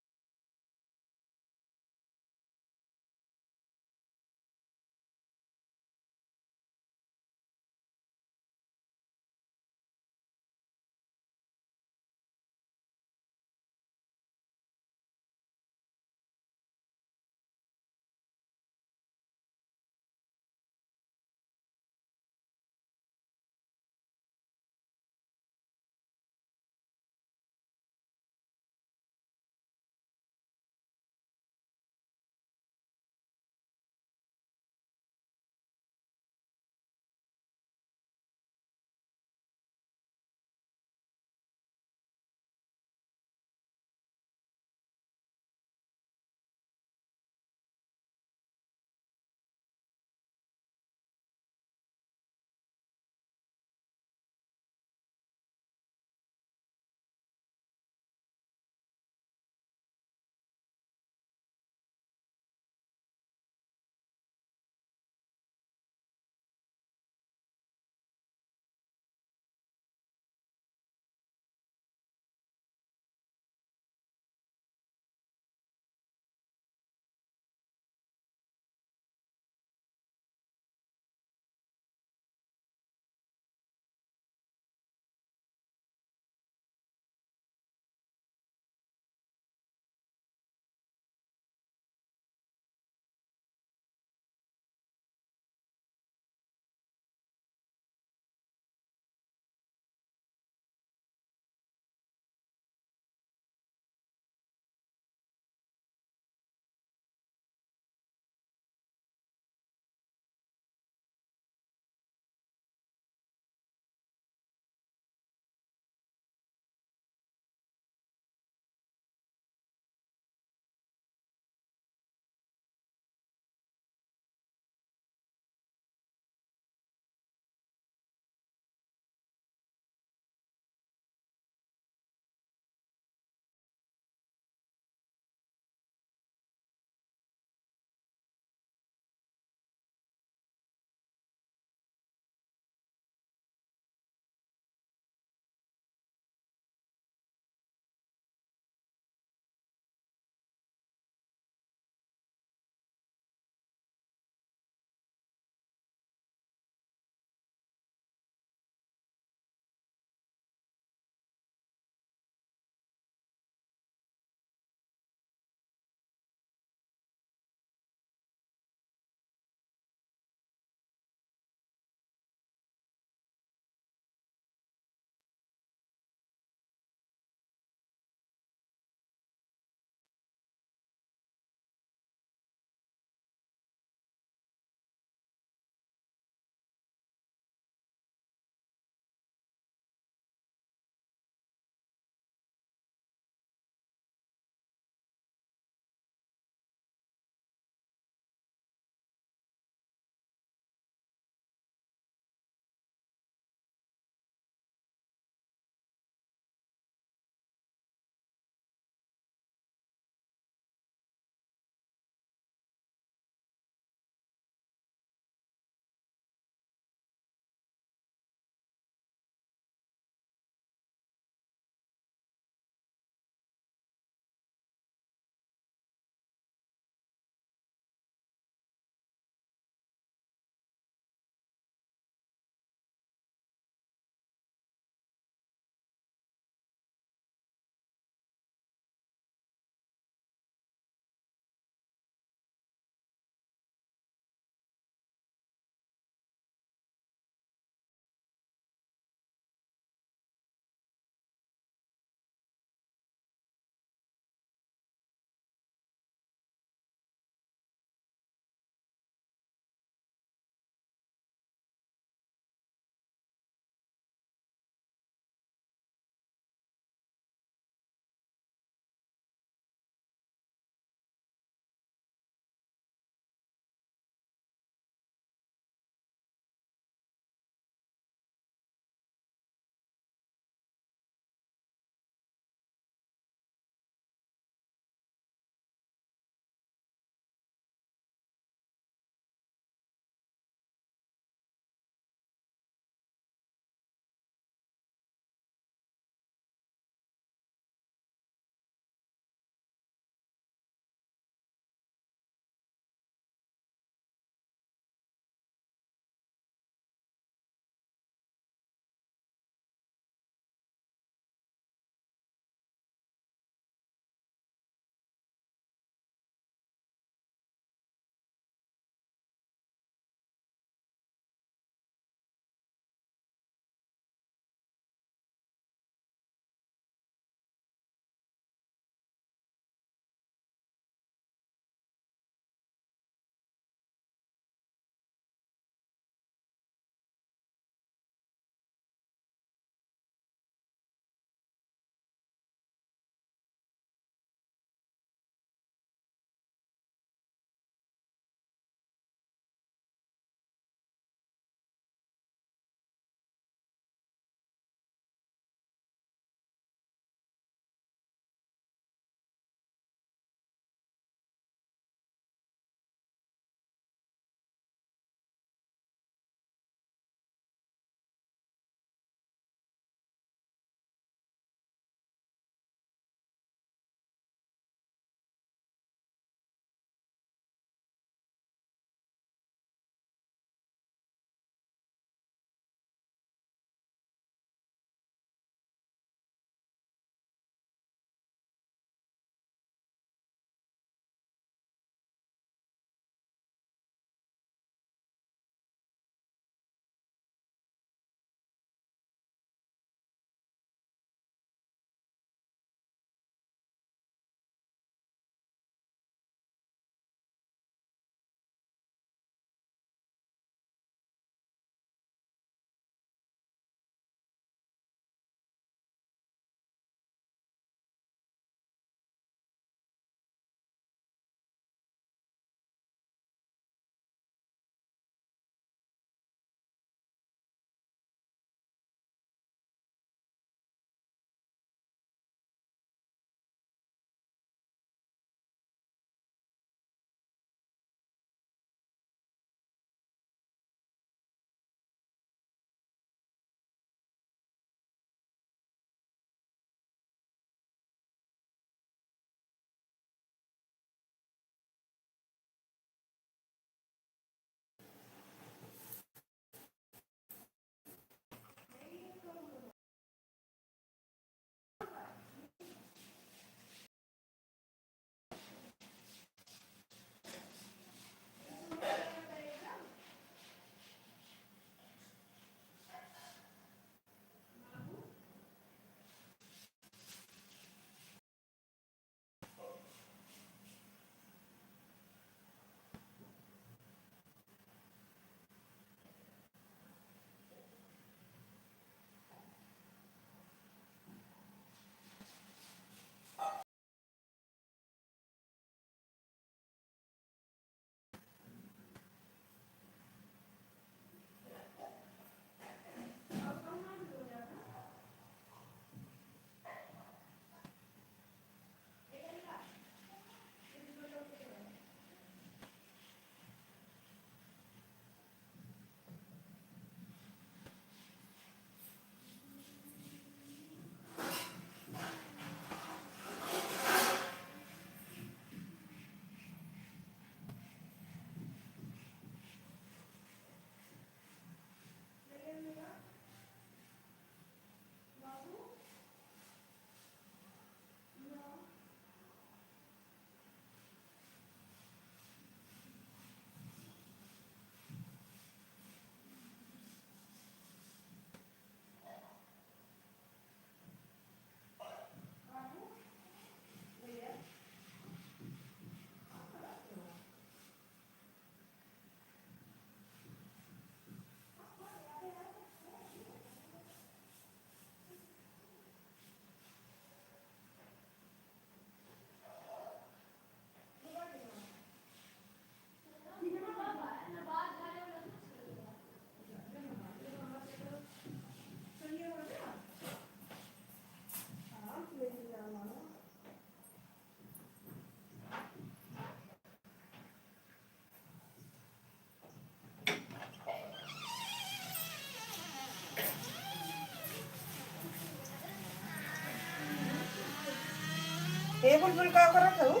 फूल का करत हऊ?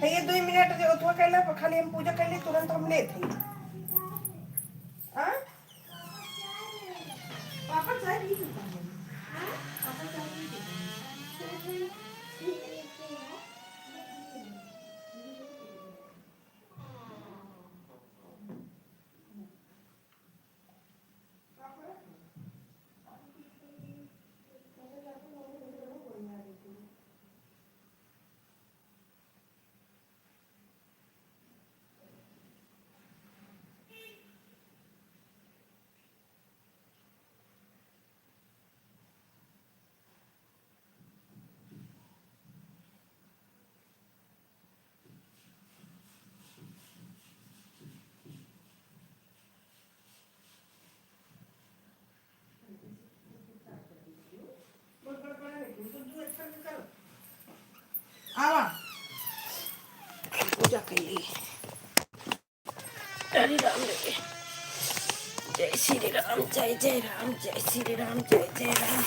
है ये दुई मिनट जे ओतवा कैला पर खाली हम पूजा कैली, तुरंत हम लेत हई। आ? पापा चाय पी चुका है। पापा चाय पी चुका है। आवा। पूजा कैली। हरे राम रे। जय श्री राम, जय जय राम, जय श्री राम, जय जय राम।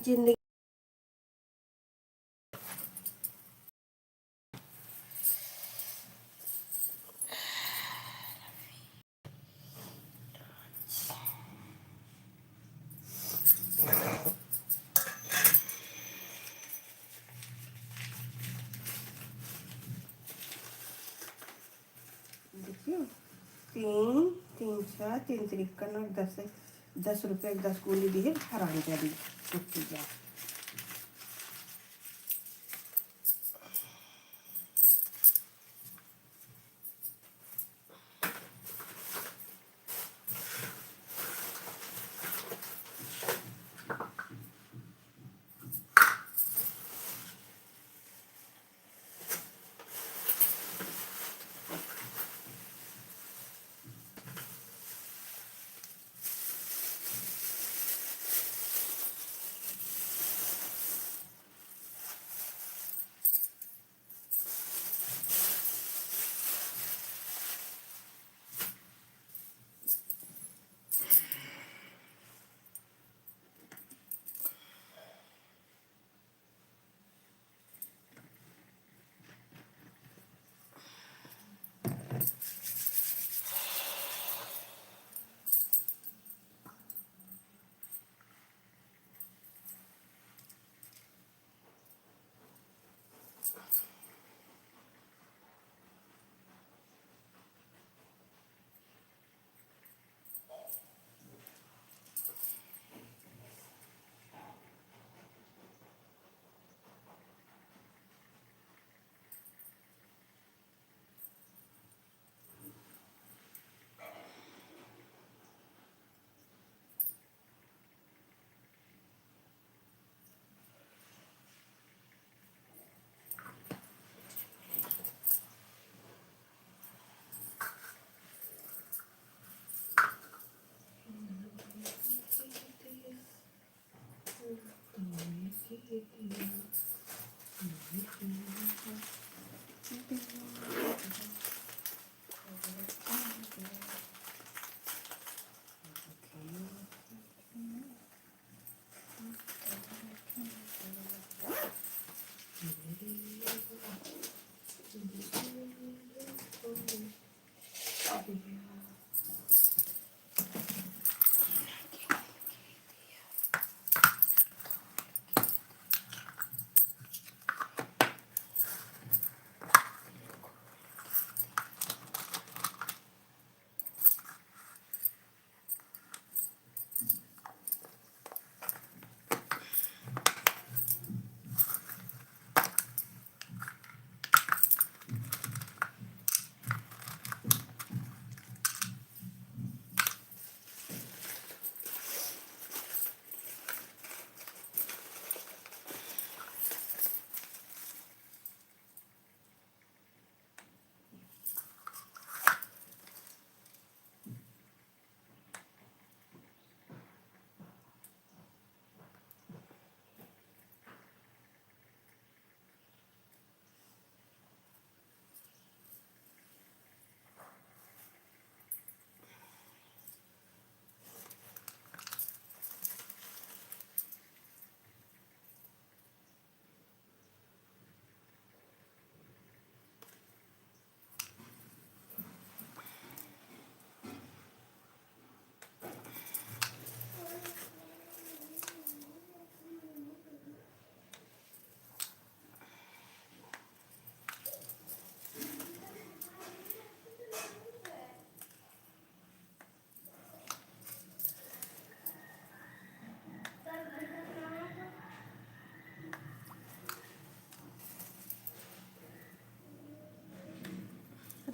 जिंदगी देखियो, तीन, तीन छः, तीन तिरिक्का नौ, दस, दस रुपया के दस गोली दिहे, हरामजादी, कुत्ती जा।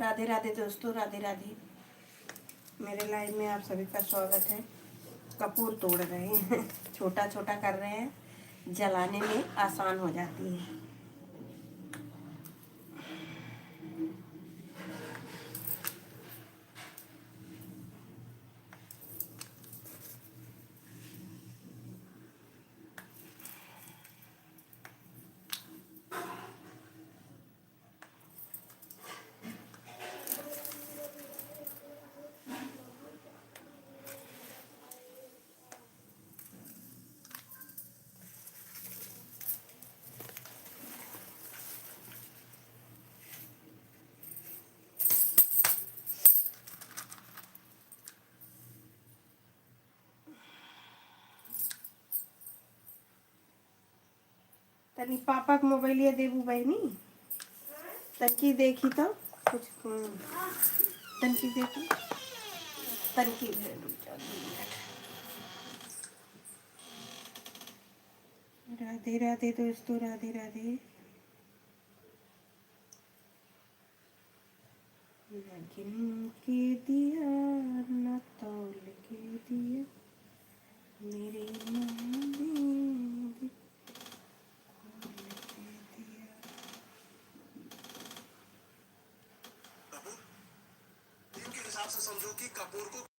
राधे राधे दोस्तों, राधे राधे। मेरे लाइव में आप सभी का स्वागत है। कपूर तोड़ रहे हैं छोटा छोटा कर रहे हैं, जलाने में आसान हो जाती है। तनी पापा के मोबाइलिया देबू बहिनी, तनकी देखी तो कुछ, हम्म, तनकी देखी, तनकी दे, रुक जाओ, दो मिनट। राधे राधे दोस्तों, राधे राधे। नागिन के दिया, ना तौल के दिया, मेरे माँ ने भी खोल के दिया। कपूर, टीम के हिसाब से समझो कि कपूर को